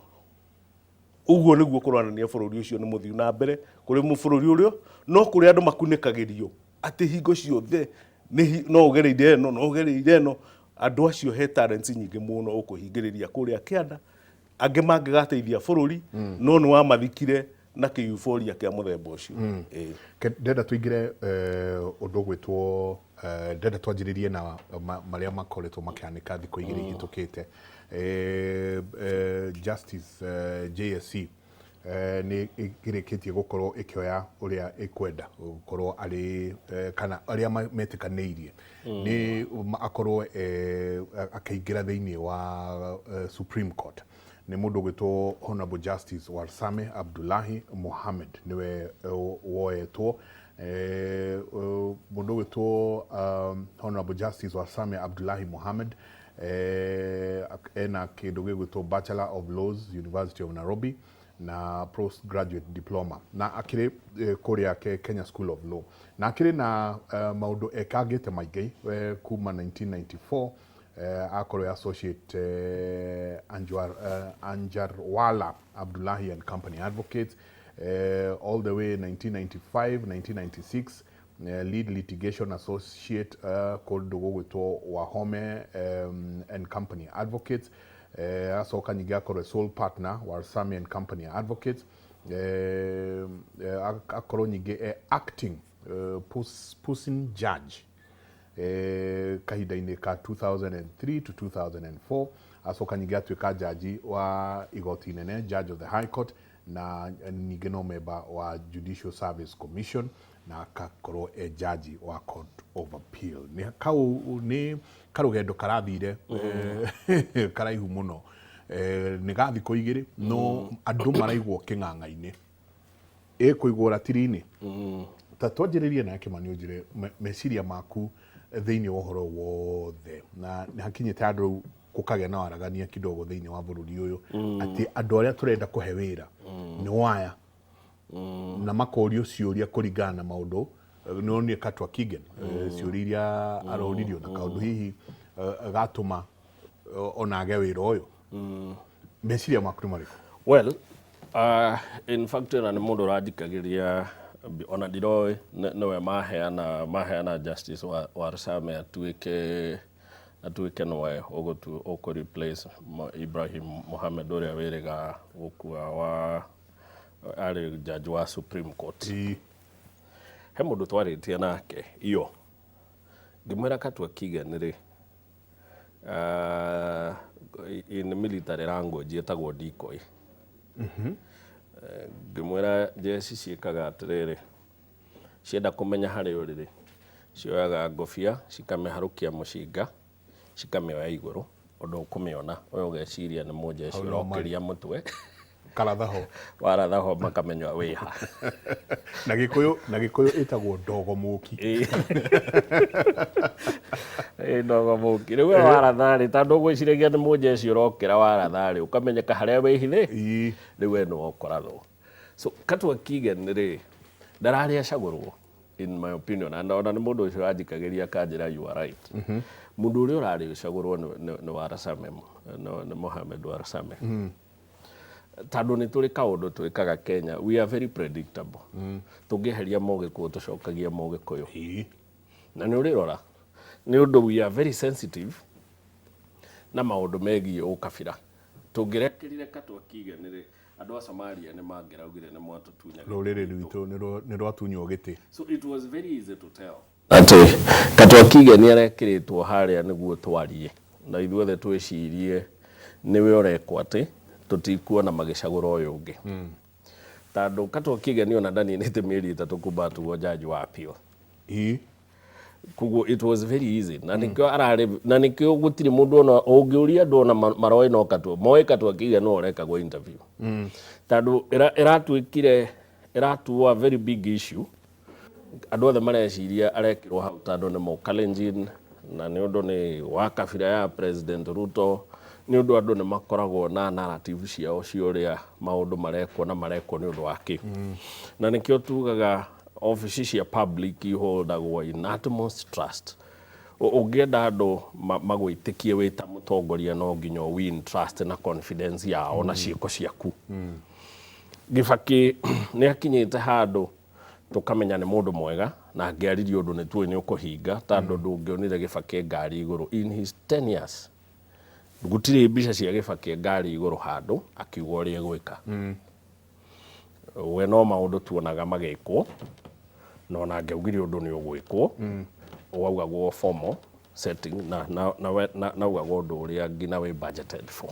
ũguo nĩguo kũronania bũrũri ũcio nĩ mũthiu na mbere. Kũrĩ bũrũri ũrĩa no kũrĩ andũ makunĩkagĩrio atĩ hingo ciothe nĩ no ũgereire ĩno, no ũgereire ĩno, andũ acio he talents nyingĩ mũno ũkũhingĩrĩria kũrĩa kĩanda, angĩ mangĩgateithia bũrũri, no nĩ wamathikire na kĩ-euphoria kĩa mũthemba ũcio. Ĩĩ. Ndĩrenda tũingĩre ũndũ ũgwĩtwo ndĩrenda twanjĩrĩrie na marĩa makoretwo makĩhanĩka thikũ 2 ihĩtũkĩte. Justice JSC nĩ ĩrĩkĩtie gũkorwo ĩkĩoya ũrĩa ĩkwenda gũkorwo arĩ kana arĩa metĩkanĩirie nĩ akorwo akĩingĩra thĩinĩ wa Supreme Court, nĩ mũndũ ũgwĩtwo Honorable Justice Warsame Abdullahi Mohammed nĩwe woetwo. Mũndũ ũgwĩtwo Honorable Justice Warsame Abdullahi Mohammed ena kĩndũ gĩgwĩtwo Bachelor of Laws, University of Nairobi, na postgraduate diploma, na akĩrĩ kũrĩa Kenya School of Law, na akĩrĩ na maũndũ ekangĩte maingĩ kuma 1994, akorwo associate Anjarwala Abdullahi and Company Advocates, all the way 1995, 1996 lead litigation associate kũndũ gũgwĩtwo Wahome and Company Advocates. Acoka ningĩ akorwo sole partner Warsame and Company Advocates, akorwo ningĩ acting Pusin judge kahinda-inĩ ka 2003 to 2004, acoka ningĩ atuĩka jaji wa igoti inene, judge of the High Court, na ningĩ no member wa Judicial Service Commission, na akakorwo e jaji wa Court of Appeal. Nĩ kau nĩ karũgendo karathire karaihu mũno, nĩ ga thikũ 2, no andũ maraigwo kĩng'ang'a-inĩ ĩkũigwo ratiri-inĩ. Ta twanjĩrĩrie nake Kĩmani, ũnjĩre meciria maku thĩinĩ wa ũhoro wothe, na nĩ hakinyĩte handũ rĩu gũkagĩa na waragania kidogo thĩinĩ wa bũrũri ũyũ, atĩ andũ arĩa tũrenda kũhe wĩra nĩ waya na makorio ciũria kũringana na maũndũ. Nĩ Katwa Kigen, ciũria iria aroririo na kaũndũ hihi gatũma ona age wĩra ũyũ. Meciria maku nĩ marĩkũ? Well, in fact, ĩno nĩ mũndũ ũranjikagĩria ona ndiroĩ nĩwe maheana Justice Warsame atuĩke nĩwe ũkũ replace Ibrahim Mohamed ũrĩa wĩrĩga gũkua, wa arĩ judge wa Supreme Court. He mũndũ twarĩtie nake iyo, ngĩmwĩra Katwa Kigen rĩ, in military language ĩtagwo decoy. Ngĩmwĩra njeci ciĩkaga atĩrĩrĩ, cienda kũmenya harĩa ũrĩ rĩ, cioyaga ngobia, cikamĩharũkia mũcinga, cikamĩoya igũrũ ũndũ ũkũmĩona ũyũ ũgeciria nĩ mũnjeci Hau no marĩ. ũrokĩria mũtwe. Karathaho. Warathaho makamenya wĩha. Na Gĩkũyũ ĩtagwo ndogo mũki. Ĩ ndogo mũki. Rĩu we waratha rĩ, tondũ ũgwĩciragia nĩ mũnjeci ũrokĩra, waratha rĩ, ũkamenyeka harĩa wĩhithĩ. Rĩu we nĩwe ũkorathwo. So Katwa Kigen rĩ, ndararĩ acagũrwo, in my opinion, and ona nĩ mũndũ ũcio ũranjikagĩria akanjĩra, "You are right." Mũndũ ũrĩa ũrarĩ ũcagũrwo nĩ Warsame, nĩ Mohamed Warsame, tondũ nĩ tũrĩ kaũndũ twĩkaga Kenya, we are very predictable. Tũngĩeheria Mũgĩkũyũ, tũcokagia Mũgĩkũyũ. Na nĩ ũrĩrora nĩ ũndũ we are very sensitive na maũndũ megiĩ ũkabira. Tũngĩrekĩrire Katwa Kigen rĩ, andũ a Somalia nĩ mangĩraugire nĩ mwatũtunya. Rũrĩrĩ rwitũ nĩ rwatunywo gĩtĩ. So it was very easy to tell atĩ Katwa Kigen nĩ arekĩrĩtwo harĩa nĩguo twarie na ithuothe twĩcirie nĩwe ũrekwo, atĩ tũtikuona magĩcagũra ũyũ ũngĩ, tondũ Katwa Kigen ona ndaninĩte mĩeri 3 kumba atuo jaji wa appeal. Koguo it was very easy, na nĩkĩo ararĩ, na nĩkĩo gũtirĩ mũndũ ona ũngĩũria andũ ona maroĩ no Katwa moĩ Katwa Kigen no ũrekagwo interview, tondũ ĩratuĩkire ĩratuo a very big issue. Andũ othe mareciria arekĩrwo hau tondũ nĩ Mũkalenjin, na nĩ ũndũ nĩ wa kabira ya President Ruto, nĩ ũndũ andũ nĩ makoragwo na narrative ciao cia ũrĩa maũndũ marekwo na marekwo nĩ ũndũ wa kĩ. Na nĩkĩo tugaga obici cia public iholdagwo in utmost trust. Ũngĩenda andũ magwĩtĩkie wĩ ta mũtongoria, no nginya ũ win trust na confidence yao na ciĩko ciaku. Gĩbakĩ nĩ akinyĩte handũ tũkamenya nĩ mũndũ mwega, na angĩaririe ũndũ nĩ tuĩ nĩ ũkũhinga, tondũ ndũngĩonire Gĩbakĩ ngari igũrũ in his 10 years. Gũtirĩ mbica cia Gĩbakĩ ngari igũrũ handũ akiuga ũrĩa egwĩka. We no maũndũ tuonaga magĩkwo, na ona angĩaugire ũndũ nĩ ũgwĩkwo, waugagwo formal setting na ugagwo ũndũ ũrĩa nginya wĩ budgeted for.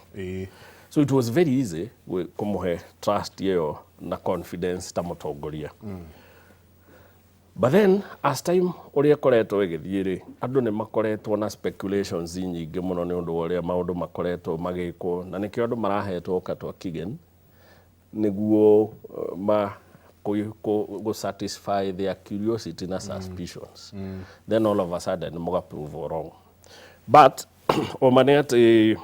So it was very easy kũmũhe trust ĩyo na confidence ta mũtongoria. But then as time ũrĩa ĩkoretwo ĩgĩthiĩ rĩ, andũ nĩ makoretwo na speculations nyingĩ mũno nĩ ũndũ wa ũrĩa maũndũ makoretwo magĩkwo, na nĩkĩo andũ marahetwo Katwa Kigen nĩguo ma kũ satisfy their curiosity na suspicions. Then all of a sudden mũga prove wrong. But ũma nĩ atĩ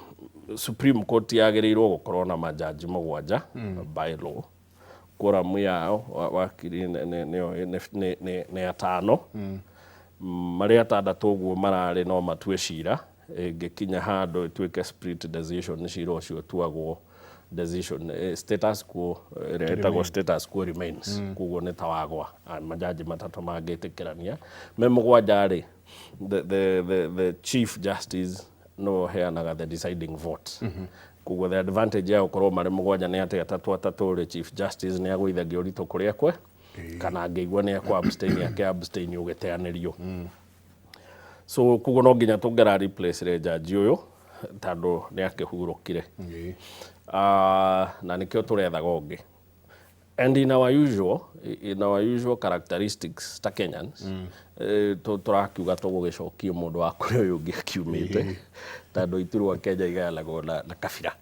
Supreme Court yagĩrĩirwo gũkorwo na majaji 7 by law. Quorum yao wakiri nĩ atano, marĩ atandatũ ũguo mararĩ no matue cira. Ĩngĩkinya handũ ĩtuĩke split decision, cira ũcio ũtuagwo decision status quo, ĩrĩa ĩtagwo status quo remains. Koguo nĩ ta wagwa. Majaji matatũ mangĩtĩkĩrania me 7 rĩ, the Chief Justice no ũheanaga the deciding vote. Koguo the advantage ya gũkorwo marĩ 7 nĩ atĩ atatũ atatũ rĩ, Chief Justice nĩ agũithagia ũritũ kũrĩa kwe. Kana angĩigua nĩ ekũ abstain, ake abstain ũgĩteanĩrio. So koguo no nginya tũngĩra replace re jaji ũyũ tondũ nĩ akĩhurũkire. Na nĩkĩo tũrethaga ũngĩ. And in our usual characteristics ta Kenyans, tũrakiuga tũgũgĩcokia mũndũ wa kũrĩa ũyũ ũngĩ akiumĩte, tondũ iturwa Kenya igayanagwo na kabira.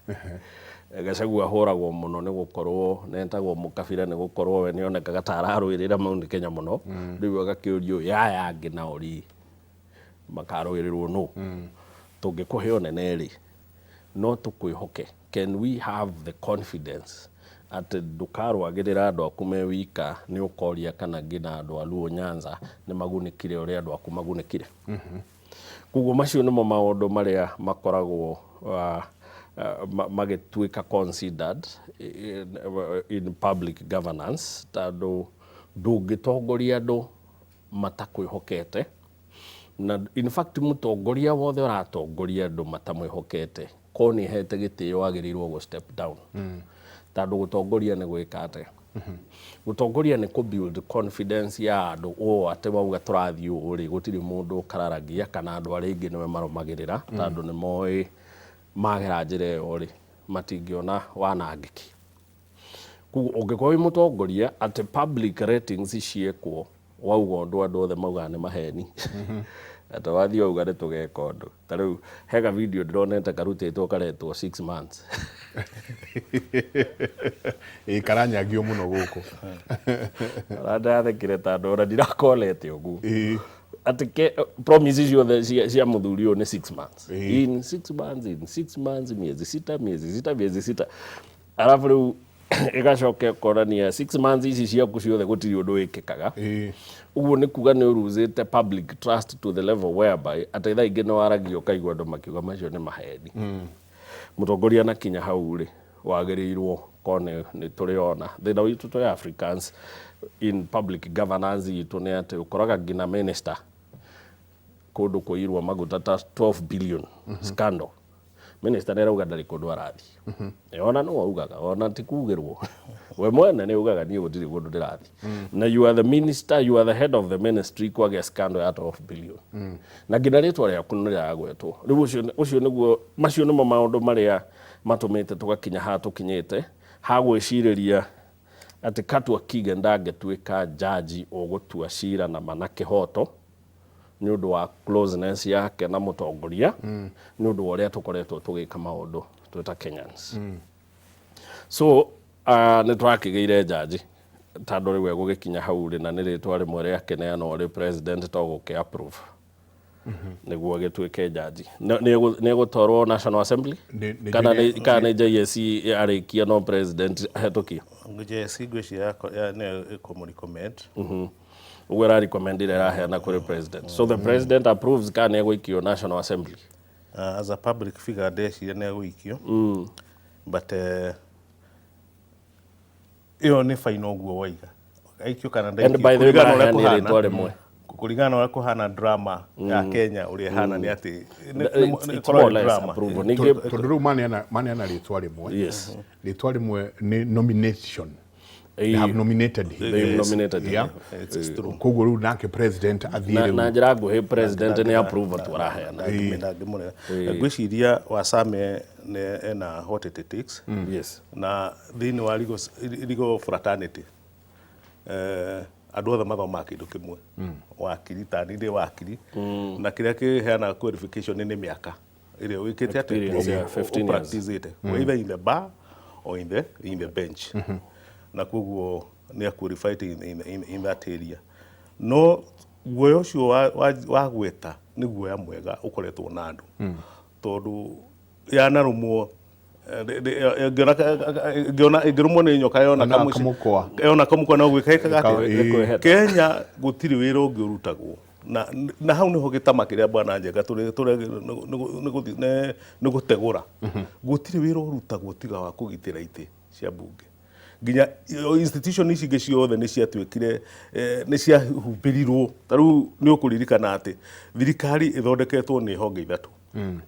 Gachagua ahũragwo mũno nĩ gũkorwo nĩ etagwo mũkabira, nĩ gũkorwo we nĩonekaga ta ararũĩrĩra Mount Kenya mũno. Rĩu agakĩũrio, yaya angĩ nao rĩ, makarũĩrĩrwo nũ? Tũngĩkũhe ũnene rĩ, no tũkwĩhoke? Can we have the confidence atĩ ndũkarũagĩrĩra andũ aku me wika, nĩ ũkoria kana nginya andũ a Luo Nyanza nĩ magunĩkire ũrĩa andũ aku magunĩkire? Koguo macio nĩmo maũndũ marĩa makoragwo magĩtuĩka considered in public governance, tondũ ndũngĩtongoria andũ matakwĩhokete. Na in fact, mũtongoria wothe ũratongoria andũ matamwĩhokete, ko nĩ hete gĩtĩo, agĩrĩirwo gũ step down, tondũ gũtongoria nĩ gwĩka atĩa? Gũtongoria nĩ kũ build confidence ya andũ ũũ atĩ wauga tũrathiĩ ũũ rĩ, gũtirĩ mũndũ ũkararagia, kana andũ arĩa aingĩ nĩwe marũmagĩrĩra, tondũ nĩ moĩ magera njĩra ĩyo rĩ, matingĩona wanangĩki. Koguo ũngĩkorwo wĩ mũtongoria atĩ public ratings ciekwo, wauga ũndũ andũ othe maugaga nĩ maheni, atĩ wathiĩ wauga nĩ tũgeka ũndũ, ta rĩu hega video ndĩronete karutĩtwo karetwo 6 months. Ĩ, karanyangio mũno gũkũ. Ona ndathekire tondũ ona ndirakonete ũguo, atĩ ke promise ciothe cia mũthuri ũyũ nĩ 6 months, in 6 months, in 6 months, miezi 6, miezi 6, miezi 6, arabu rĩu ĩgacoka ĩkonania 6 months ici ciaku ciothe gũtirĩ ũndũ wĩkĩkaga. Ũguo nĩ kuga nĩ ũruzĩte public trust to the level whereby atĩ thaa ingĩ nĩ waragia ũkaigua andũ makiuga macio nĩ maheni. Mũtongoria na kinya hau rĩ, wagĩrĩirwo ko nĩ tũrĩ ona thĩna witũ tũrĩ Africans in public governance itũ nĩ atĩ ũkoraga nginya minister kũndũ kũirwo maguta ta 12 billion scandal, minister nĩ arauga ndarĩ kũndũ arathiĩ. Ona nĩ augaga, ona ti kugĩrwo, we mwene nĩ augaga niĩ gũtirĩ kũndũ ndĩrathiĩ, na you are the minister, you are the head of the ministry, kwagĩa scandal ya 12 billion na nginya rĩtwa rĩaku nĩ rĩragwetwo. Rĩu ũcio nĩguo, macio nĩmo maũndũ marĩa matũmĩte tũgakinya haha tũkinyĩte ha gwĩcirĩria atĩ Katua Kigen ndangĩtuĩka jaji ũgũtua cira na ma na kĩhoto, nĩ ũndũ wa closeness yake na mũtongoria, nĩ ũndũ wa ũrĩa tũkoretwo tũgĩka maũndũ twĩ ta Kenyans. So nĩ tũrakĩgĩire jaji, tondũ rĩu egũgĩkinya hau rĩ, na nĩ rĩtwa rĩmwe rĩakĩneanwo rĩ president to gũkĩ approve nĩguo agĩtuĩke jaji. Nĩ egũtwarwo National Assembly kana kana nĩ JSC arĩkia no president ahetũkio? JSC ngwĩciria nĩyo ĩkũmũ recommend. Ũguo ĩra recommend ĩrĩa ĩraheana kũrĩ president, so the president approves kana nĩ egũikio National Assembly? As a public figure, ndeciria nĩ egũikio, but ĩyo nĩ final ũguo waiga aikio kana And by the way, ndaikio, kũringana na ũrĩa maraheanire rĩtwa kũhana. Rĩmwe. Kũringana na ũrĩa kũhana, drama ya Kenya ũrĩa ĩhana nĩ atĩ It's ĩkoragwo more or ĩ less drama. approval. Ningĩ Tondũ rĩu maneana rĩtwa rĩmwe. Rĩtwa rĩmwe nĩ nomination. They have nominated him. They've nominated him. It's true. Koguo rĩu nake president athiĩ Na, rĩu na njĩra nguhĩ, president nĩ approval tu araheana. Ndangĩmũrega. Ngwĩciria Wasame nĩ ena what it takes na thĩinĩ wa legal fraternity, andũ othe mathomaga kĩndũ kĩmwe, wakiri tani ndĩ wakiri, na kĩrĩa kĩheanaga qualification nĩ mĩaka ĩrĩa wĩkĩte atĩ Experience, yeah, 15 years. Practice either in the bar or in the bench, na koguo nĩ qualified in that area. No guoya ũcio wa gweta nĩ guoya mwega ũkoretwo na andũ, tondũ yanarũmwo ĩngĩona ĩngĩrũmwo nĩ nyoka yona Yona kamũkwa. Kamũkwa. Yona kamũkwa no gwĩka ĩkaga atĩa? Ĩkwĩheta. Kenya gũtirĩ wĩra ũngĩ ũrutagwo, na hau nĩho gĩtama kĩrĩa bwana Njenga tũrĩ nĩ gũtegũra. Gũtirĩ wĩra ũrutagwo tiga wa kũgitĩra itĩ cia mbunge. Nginya institution ici ingĩ ciothe nĩ ciatuĩkire nĩ ciahumbĩrirwo. Ta rĩu nĩ ũkũririkana atĩ thirikari ĩthondeketwo nĩ honge ithatũ.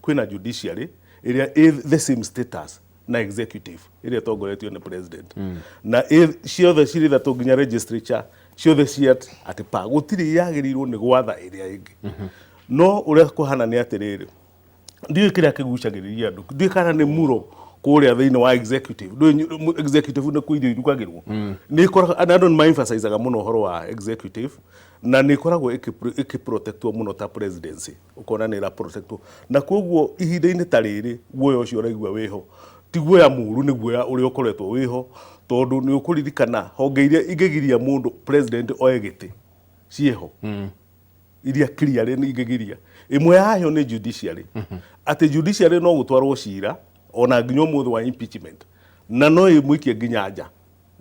Kwĩna judiciary ĩrĩa ĩ the same status Na executive ĩrĩa ĩtongoretio nĩ president na ciothe cirĩ ithatũ, nginya legislature, ciothe cia atĩ pa gũtirĩ yagĩrĩirwo nĩ gwatha ĩrĩa ĩngĩ. No ũrĩa kũhana nĩ atĩrĩrĩ, ndiũĩ kĩrĩa kĩgucagĩrĩria andũ, ndiũĩ kana nĩ muro kũrĩa thĩinĩ wa executive. Ndũĩ executive nĩ kũ irio irugagĩrwo, nĩ ĩkoraga na andũ nĩ ma-emphasizaga mũno ũhoro wa executive, na nĩ ĩkoragwo ĩkĩ-protectwo mũno ta presidency, ũkona nĩ ĩra-protectwo. Na koguo ihinda-inĩ ta rĩrĩ, guoya ũcio ũraigua wĩho ti guoya mũru, nĩ guoya ũrĩa ũkoretwo wĩho, tondũ nĩ ũkũririkana honge iria ingĩgiria mũndũ president oe gĩtĩ ciĩho, iria clearly nĩ ingĩgiria. Ĩmwe yayo nĩ judiciary, atĩ judiciary no gũtwarwo cira ona nginya ũmũthĩ wa impeachment, na no ĩmũikie nginya nja.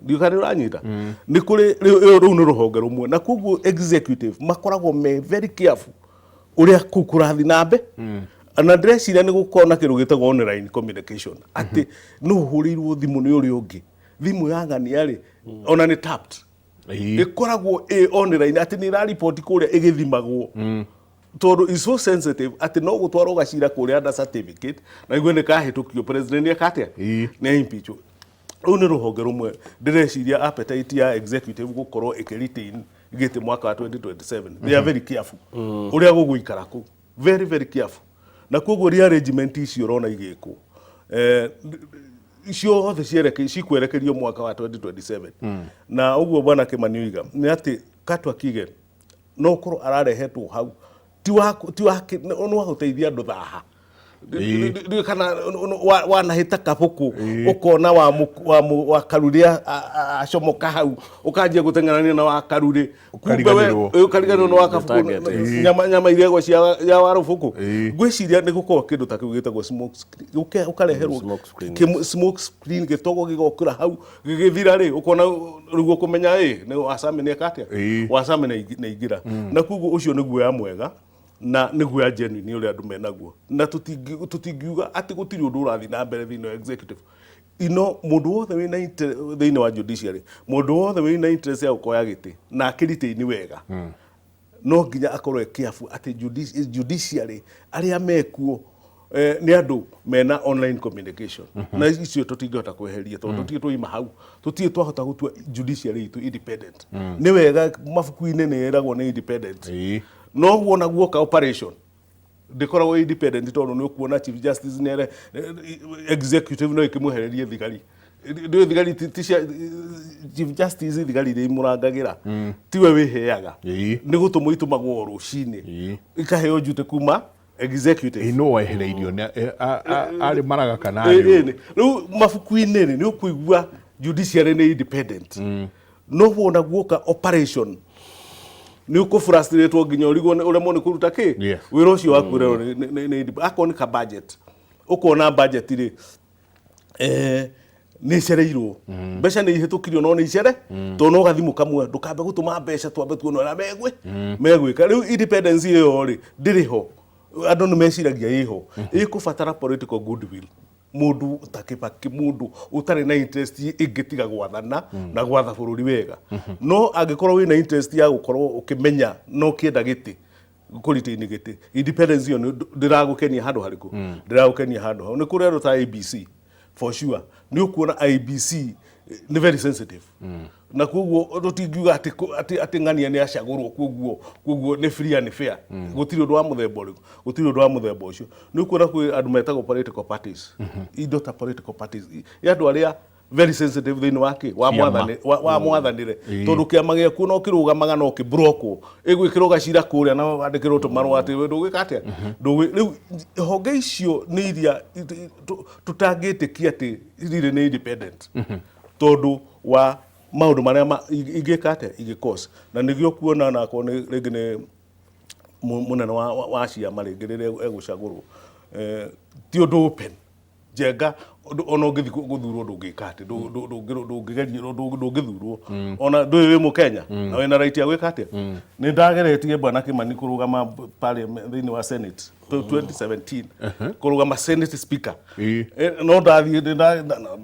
Ndiũĩ kana nĩ ũranyita. Nĩ kũrĩ rĩu nĩ rũhonge rũmwe, na koguo executive makoragwo me very careful ũrĩa kũu kũrathiĩ na mbe. Na ndĩreciria nĩ gũkorwo na kĩndũ gĩtagwo online communication, atĩ no ũhũrĩirwo thimũ nĩ ũrĩa ũngĩ, thimũ ya ng'ania rĩ, ona nĩ tapped, ĩkoragwo ĩ online, atĩ nĩ ĩrariboti kũrĩa ĩgĩthimagwo, tondũ is so sensitive atĩ no gũtwarwo gacira kũrĩa under certificate na igue nĩ kahĩtũkio, president nĩ eka atĩa? Nĩ impeachwo. Rũu nĩ rũhonge rũmwe ndĩreciria appetite ya executive gũkorwo ĩkĩ-retain gĩtĩ mwaka wa 2027. They are very careful ũrĩa gũgũikara kũu, very very careful. Na koguo rearrangement icio ũrona igĩkwo, ciothe cikwerekerio mwaka wa 2027. Na ũguo bwana Kimani oiga nĩ atĩ Katwa Kigen no korwo ararehetwo hau ti wa nĩ wa gũteithia andũ thaha. Ndiũĩ kana wanahĩta kabũkũ, ũkona wa karurĩ acomoka hau, ũkanjia gũteng'erania na wa karurĩ. Kumbe we Ũkariganĩrwo. Ũkariganĩrwo nĩ wa kabũkũ. Target. Nyama iria cia ya warũbũkũ. Ngwĩciria nĩ gũkorwo kĩndũ ta kĩu gĩtagwo smoke screen, ũkareherwo Smoke screen. Smoke screen, gĩtogo gĩgokĩra hau, gĩgĩthira rĩ, ũkona rĩu ũkũmenya ĩ nĩ Wasame nĩ eka atĩa. Wasame nĩ aingĩra. Na koguo ũcio nĩ guoya mwega na nĩ guoya genuine ũrĩa andũ menaguo, na tũtingiuga atĩ gũtirĩ ũndũ ũrathiĩ na mbere thĩinĩ wa executive ino. Mũndũ wothe wĩna thĩinĩ wa judiciary, mũndũ wothe wĩna interest ya gũkoya gĩtĩ na akĩritaini wega, no nginya akorwo e careful atĩ judiciary arĩa mekuo nĩ andũ mena online communication, na icio tũtingĩhota kweheria, tondũ tũtirĩ twaima hau, tũtirĩ twahota gũtua judiciary itũ independent. Nĩ wega mabuku-inĩ nĩ ĩragwo nĩ independent, no wona guoka operation ndĩkoragwo independent, tondũ nĩ ũkuona chief justice nĩ ere executive no ĩkĩmwehererie thigari. Ndũĩ thigari ti cia chief justice, thigari iria imũrangagĩra tiwe wĩheaga, nĩ gũtũmwo itũmagwo o rũcinĩ, ikaheo njute kuma executive. Ĩ no wehereirio arĩ maraga kana arĩ ũ? Rĩu mabuku-inĩ rĩ, nĩ ũkũigua judiciary nĩ independent, no wona guoka operation nĩ ũkũ-frustrate nginya ũrigwo ũremwo nĩ kũruta kĩ wĩra ũcio waku ũrerwo akorwo nĩ ka budget, ũkona budget rĩ, nĩ icereirwo, mbeca nĩ ihĩtũkirio, no nĩ icere, tondũ no gathimũ kamwe, ndũkambe gũtũma mbeca, twambe tuone ũrĩa megwĩka. Rĩu independence ĩyo rĩ, ndĩrĩ ho. Andũ nĩ meciragia ĩho, ĩkũbatara political goodwill, mũndũ ta Kĩbakĩ, mũndũ ũtarĩ na interest ĩngĩ tiga gwathana na gwatha bũrũri wega. No angĩkorwo wĩna interest ya gũkorwo ũkĩmenya no ũkĩenda gĩtĩ, kũritaini gĩtĩ, independence ĩyo ndĩragũkenia handũ harĩkũ, ndĩragũkenia handũ hau. Nĩ kũrĩ andũ ta IEBC, for sure nĩ ũkuona IEBC nĩ very sensitive, na koguo tũtingiuga atĩ ng'ania nĩ acagũrwo, koguo nĩ free and fair. Gũtirĩ ũndũ wa mũthemba ũrĩkũ, gũtirĩ ũndũ wa mũthemba ũcio. Nĩ ũkuona kwĩ andũ metagwo political parties, indo ta political parties, nĩ andũ arĩa very sensitive thĩinĩ wa kĩ wa Ciama. Mwathani wa mwathanĩre, tondũ kĩama gĩaku no kĩrũgamaga no kĩbrokwo, ĩgwĩkĩrwo gacira kũrĩa na wandĩkĩrwo tũmarũa atĩ we ndũgwĩka atĩa, rĩu honge icio nĩ iria tũtangĩtĩkia atĩ irĩ nĩ independent, tondũ wa maũndũ marĩa ingĩka atĩa, ingĩ cause. Na nĩgĩo kuona nakorwo nĩ rĩngĩ nĩ mũnene wa ciama rĩngĩ rĩrĩa egũcagũrwo, ti ũndũ open. Njenga ona ũngĩthiĩ gũthurwo, ndũngĩka atĩ ndũngĩgeria, ndũngĩthurwo ona ndũĩ wĩ mũkenya na wĩna right ya gwĩka atĩa. Nĩ ndageretie, bwana Kimani, kũrũgama parliament thĩinĩ wa senate 2017, kũrũgama senate speaker. No ndathiĩ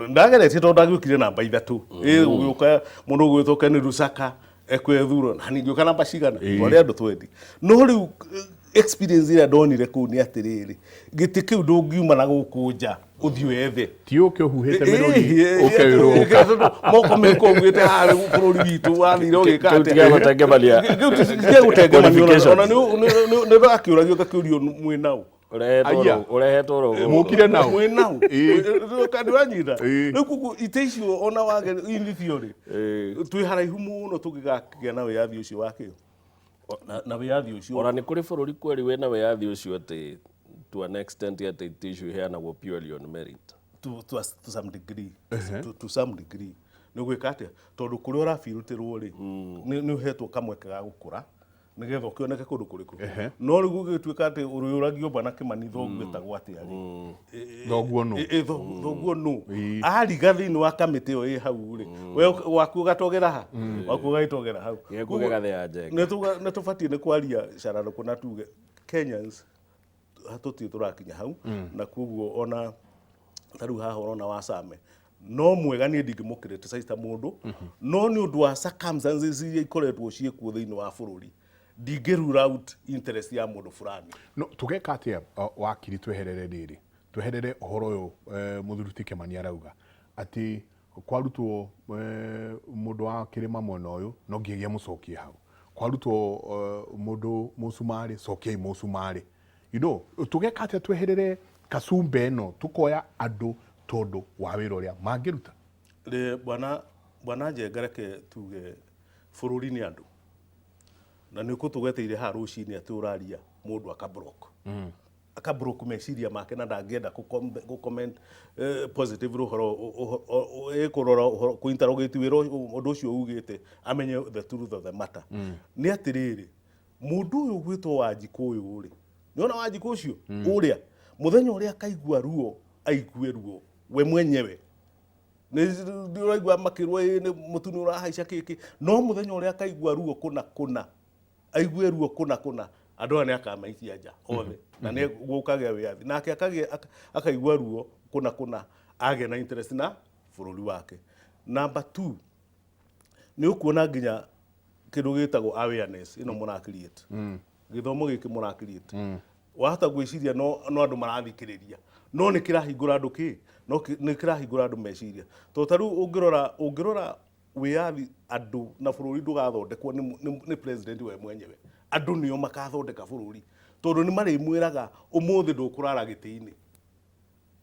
ndageretie, tondũ ndagĩũkire namba 3. Gũgĩũka mũndũ ũgwĩtwo Ken Lusaka ekwethurwo, na ningĩũka namba cigana, twarĩ andũ 20. No rĩu Experience ĩrĩa ndonire kũu nĩ atĩrĩrĩ, gĩtĩ kĩu ndũngiuma na gũkũ nja ũthiĩ wethe. Ti ũke ũhuhĩte mĩrũri ũke wĩrwo ũka. Moko mekũguĩte haha rĩu bũrũri witũ wathire ũgĩka Kĩu ti gĩa gũtengemania. Kĩu ti gĩa gũtengemania Qualifications. ona nĩ ndakĩũragio ngakĩũrio mwĩ naũ. Ũrehetwo Aya. ũrehetwo rũgũrũ. Mũkire nao. Mwĩ naũ. Ĩĩ. Kandi wanyita. Ĩĩ. Rĩu koguo itĩ icio ona wage in theory Ĩĩ. twĩ haraihu mũno tũngĩgakĩgĩa na wĩyathi ũcio wa kĩo na wĩyathi ũcio. Ona nĩ kũrĩ bũrũri kweri wĩna wĩyathi ũcio atĩ to an extent atĩ itĩ icio iheanagwo purely on merit. To some degree, to some degree nĩ gwĩka atĩa, tondũ kũrĩa ũrabirutĩrwo rĩ, nĩ ũhetwo kamweke ga gũkũra nĩgetha ũkĩoneke kũndũ kũrĩkũ. No rĩu gũgĩtuĩka atĩ ũrĩũragio bwana Kĩmani thoguo etagwo atĩa rĩ? Thoguo nũ? Thoguo nũ ariga thĩinĩ wa kamĩtĩ ĩyo ĩ hau rĩ, we waku ũgatogera ha, waku ũgagĩtogera hau. Gĩaku gĩgathĩa njenga. Nĩ tũbatiĩ nĩ kwaria cararũkũ na tuge Kenyans tũtirĩ tũrakinya hau, na koguo ona ta rĩu haha ũrona wa Same no mwega, niĩ ndingĩmũ criticize ta mũndũ, no nĩ ũndũ wa circumstances iria ikoretwo ciĩkuo thĩinĩ wa bũrũri, ndingĩ rule out interest ya mũndũ fulani. No tũgeka atĩa, wakiri, tweherere rĩrĩ, tweherere ũhoro ũyũ, mũthuri ti Kĩmani arauga atĩ kwarutwo mũndũ wa kĩrĩma mwena ũyũ no nginyagia mũcokie hau, kwarutwo mũndũ mũcumarĩ, cokiai mũcumarĩ. Tũgeka atĩa tweherere kacumba ĩno, tũkoya andũ tondũ wa wĩra ũrĩa mangĩruta? Rĩ, bwana Njenga, reke tuge bũrũri nĩ andũ, na nĩ ũkũtũgeteire haha rũcinĩ atĩ ũraria mũndũ akablock akablock meciria make na ndangĩenda gũ-comment positively ũhoro kũrora ũhoro kũ-interrogate wĩra ũndũ ũcio ugĩte amenye the truth of the matter. Nĩ atĩrĩrĩ, mũndũ ũyũ ũgwĩtwo Wanjikũ ũyũ rĩ, nĩona Wanjikũ ũcio ũrĩa mũthenya ũrĩa akaigua ruo, aigue ruo we mwenyewe, nĩ ũraigua makĩrwo ĩ nĩ mũtu nĩ ũrahaica kĩkĩ, no mũthenya ũrĩa akaigua ruo kũna kũna, aigue ruo kũna kũna, andũ aya nĩ akamaikia nja othe na nĩ gũkagĩa wĩyathi, nake akagĩa akaigua ruo kũna kũna, agĩa na interest na bũrũri wake. Number two, nĩ ũkuona nginya kĩndũ gĩtagwo awareness ĩno mũra create, gĩthomo gĩkĩ mũra create, wahota gwĩciria no andũ marathikĩrĩria, no nĩ kĩrahingũra andũ kĩ no nĩ kĩrahingũra andũ meciria, tondũ ta rĩu ũngĩrora wĩyathi andũ na bũrũri ndũgathondekwo nĩ president we mwenyewe, andũ nĩo makathondeka bũrũri, tondũ nĩ marĩmwĩraga ũmũthĩ ndũkũrara gĩtĩ-inĩ,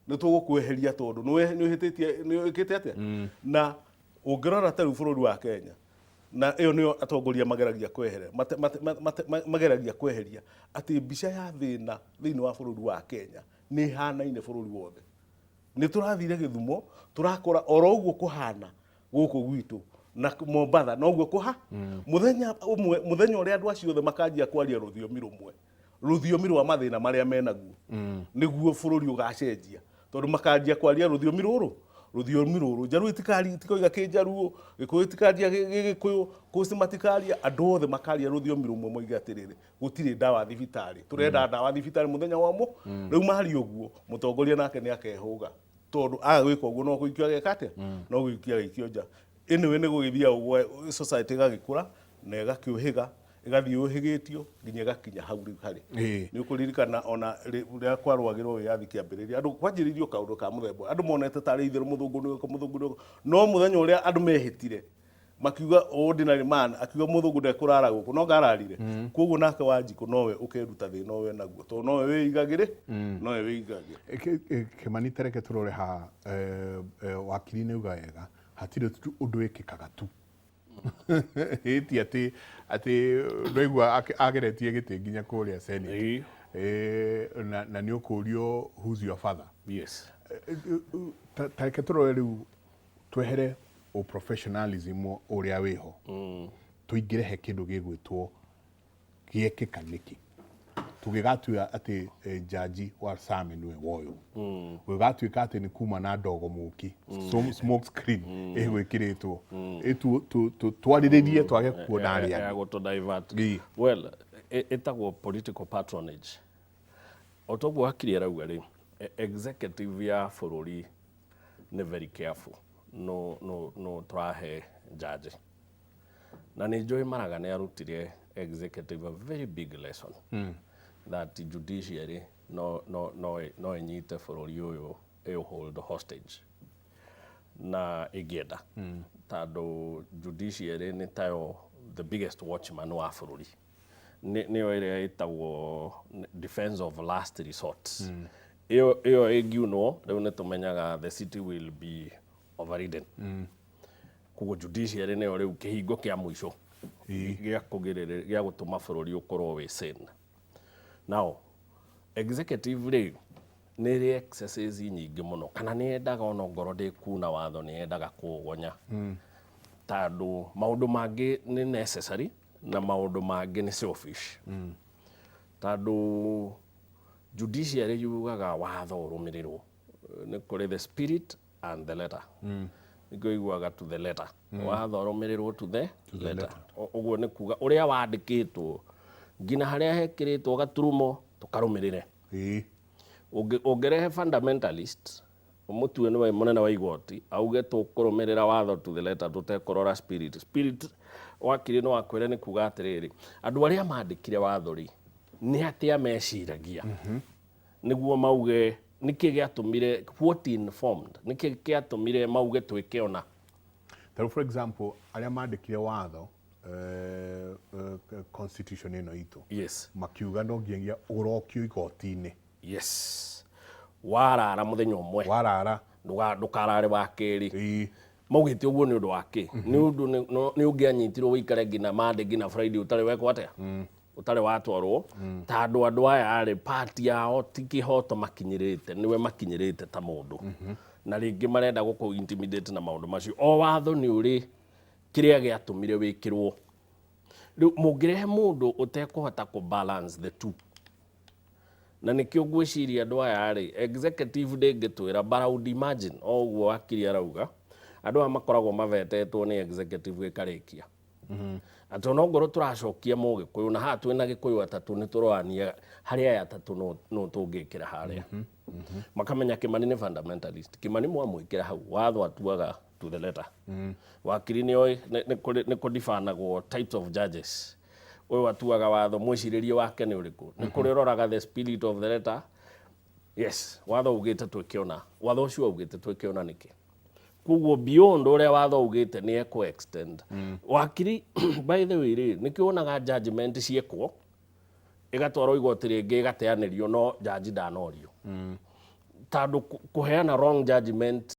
nĩ tũgũkweheria tondũ nĩ ũhĩtĩtie, nĩ wĩkĩte atĩa. Na ũngĩrora ta rĩu bũrũri wa Kenya, na ĩyo nĩyo atongoria mageragia kweheria mageragia kweheria atĩ mbica ya thĩna thĩinĩ wa bũrũri wa Kenya nĩ ĩhanaine bũrũri wothe. Nĩ tũrathire Gĩthumo, tũrakora oro ũguo kũhana gũkũ gwitũ na Mombatha noguo kũha. Mũthenya ũmwe, mũthenya ũrĩa andũ acio othe makanjia kwaria rũthiomi rũmwe, rũthiomi rwa mathĩna marĩa menaguo, nĩguo bũrũri ũgacenjia, tondũ makanjia kwaria rũthiomi rũrũ Njaruo itikoiga kĩnjaruo, Gĩkũyũ itikaria Gĩkũyũ, Coast matikaria, andũ othe makaria rũthiomi rũmwe, moige atĩrĩrĩ, gũtirĩ ndawa thibitarĩ, tũrenda ndawa thibitarĩ mũthenya wa mũ rĩu. Maria ũguo, mũtongoria nake nĩ akehũga, tondũ aga gwĩka ũguo no gũikio ageka atĩa, no gũikio agaikio nja. Anyway, nĩ gũgĩthiaga ũguo, society ĩgagĩkũra na ĩgakĩũhĩga, ĩgathiĩ ũhĩgĩtio nginya ĩgakinya hau rĩu harĩ. Nĩ ũkũririkana ona rĩrĩa kwarũagĩrwo wĩyathi kĩambĩrĩria, andũ kwanjĩrĩirio kaũndũ ka mũthemba ũyũ, andũ monete tarĩ itherũ mũthũngũ nĩ ũka, mũthũngũ nĩ ũka, no mũthenya ũrĩa andũ mehĩtire makiuga ordinary man akiuga mũthũngũ ndekũrara gũkũ, no ngararire. Koguo nake Wanjikũ nowe ũkeruta thĩna ũyũ naguo, tondũ nowe wĩigagĩrĩ, nowe wĩigagĩra. Kĩmani, tereke tũrore haha, wakiri nĩ uga wega, hatirĩ ũndũ wĩkĩkaga tu ĩti atĩ ndwaigua ageretie gĩtĩ nginya kũrĩa Senate. Na nĩ ũkũrio, "Who's your father?" Ta reke tũrore rĩu, twehere professionalism ũrĩa wĩho, tũingĩre he kĩndũ gĩgwĩtwo gĩekĩka nĩkĩ tũgĩgatua atĩ jaji wa Same nĩwe woywo, gũgatuĩka atĩ nĩ kuma na ndogo mũki, smoke screen ĩgwĩkĩrĩtwo. Twarĩrĩrie twage kuona arĩa ya gũtũ divert. Well, ĩtagwo political patronage. O toguo hakiri arauga rĩ, executive ya bũrũri nĩ very careful no tũrahe jaji, na nĩ njũĩ Maraga nĩ arutire executive a very big lesson. That judiciary no ĩnyite bũrũri ũyũ, ĩũ hold hostage na ĩngĩenda, tondũ judiciary nĩ tayo the biggest watchman wa bũrũri. Nĩyo ĩrĩa ĩtagwo defense of last resort. Ĩyo ĩngiunwo rĩu, nĩ tũmenyaga the city will be overridden. Koguo judiciary nĩyo rĩu kĩhingo kĩa mũico gĩa kũgirĩrĩria, gĩa gũtũma bũrũri ũkorwo wĩ sane. Now, executive rĩ, nĩ ĩrĩ excesses nyingĩ mũno, kana nĩ yendaga ona ngorwo ndĩkuna watho, nĩ yendaga kũũgonya, tondũ maũndũ mangĩ nĩ necessary na maũndũ mangĩ nĩ selfish, tondũ judiciary yugaga watho ũrũmĩrĩrwo. Nĩ kũrĩ the spirit and the letter. Nĩkĩo iguaga to the letter, watho ũrũmĩrĩrwo to the letter. Ũguo nĩ kuga ũrĩa wandĩkĩtwo nginya harĩa hekĩrĩtwo gaturumo tũkarũmĩrĩre. Ũngĩrehe fundamentalist, ũmũtue nĩwe mũnene wa igoti, auge tũkũrũmĩrĩra watho to the letter tũtekũrora spirit. Spirit, wakiri no akwĩre nĩ kuga atĩrĩrĩ, andũ arĩa mandĩkire watho rĩ, nĩ atĩa meciragia nĩguo mauge? Nĩkĩ gĩatũmire, what informed, nĩkĩ gĩatũmire mauge twĩke ona? Tarĩu, for example, arĩa mandĩkire watho, constitution ĩno itũ, makiuga no nginyagia ũrokio igoti-inĩ. Yes, warara mũthenya ũmwe, warara, ndũkarare wa kerĩ. Maugĩte ũguo nĩ ũndũ wa kĩ? Nĩ ũndũ nĩ ũngĩanyitirwo ũikare nginya Monday, nginya Friday, ũtarĩ wekwo atĩa, ũtarĩ watwarwo, tondũ andũ aya rĩ, party yao ti kĩhoto makinyĩrĩte, nĩwe makinyĩrĩte ta mũndũ, na rĩngĩ marenda gũkũ intimidate na maũndũ macio. O watho nĩ ũrĩ kĩrĩa gĩatũmire wĩkĩrwo. Rĩu mũngĩrehe mũndũ ũtekũhota kũ balance the two, na nĩkĩo ngwĩciria andũ aya rĩ, executive ndĩngĩtwĩra, but I would imagine o ũguo wakiri arauga, andũ aya makoragwo mavetetwo nĩ executive ĩkarĩkia atĩ ona ongorwo tũracokia mũgĩkũyũ na haha twĩna gĩkũyũ atatũ, nĩ tũrorania harĩ aya atatũ no tũngĩkĩra harĩa. Makamenya Kĩmani nĩ fundamentalist. Kĩmani mwamwĩkĩra hau, watho atuaga to the letter. Wakiri nĩ oĩ nĩ kũdifanagwo types of judges. Ũyũ atuaga watho mwĩcirĩrie wake nĩ ũrĩkũ? Nĩ kũrĩ ũroraga the spirit of the letter. Yes, watho ugĩte twĩke ũna, watho ũcio augĩte twĩke ũna nĩkĩ? Koguo beyond ũrĩa watho ugĩte nĩ ekũ extend. Wakiri, by the way rĩ, nĩkĩo wonaga judgment ciekwo, ĩgatwarwo igoti rĩngĩ, ĩgateanĩrio, no jaji ndanorio, tondũ kũheana wrong judgment.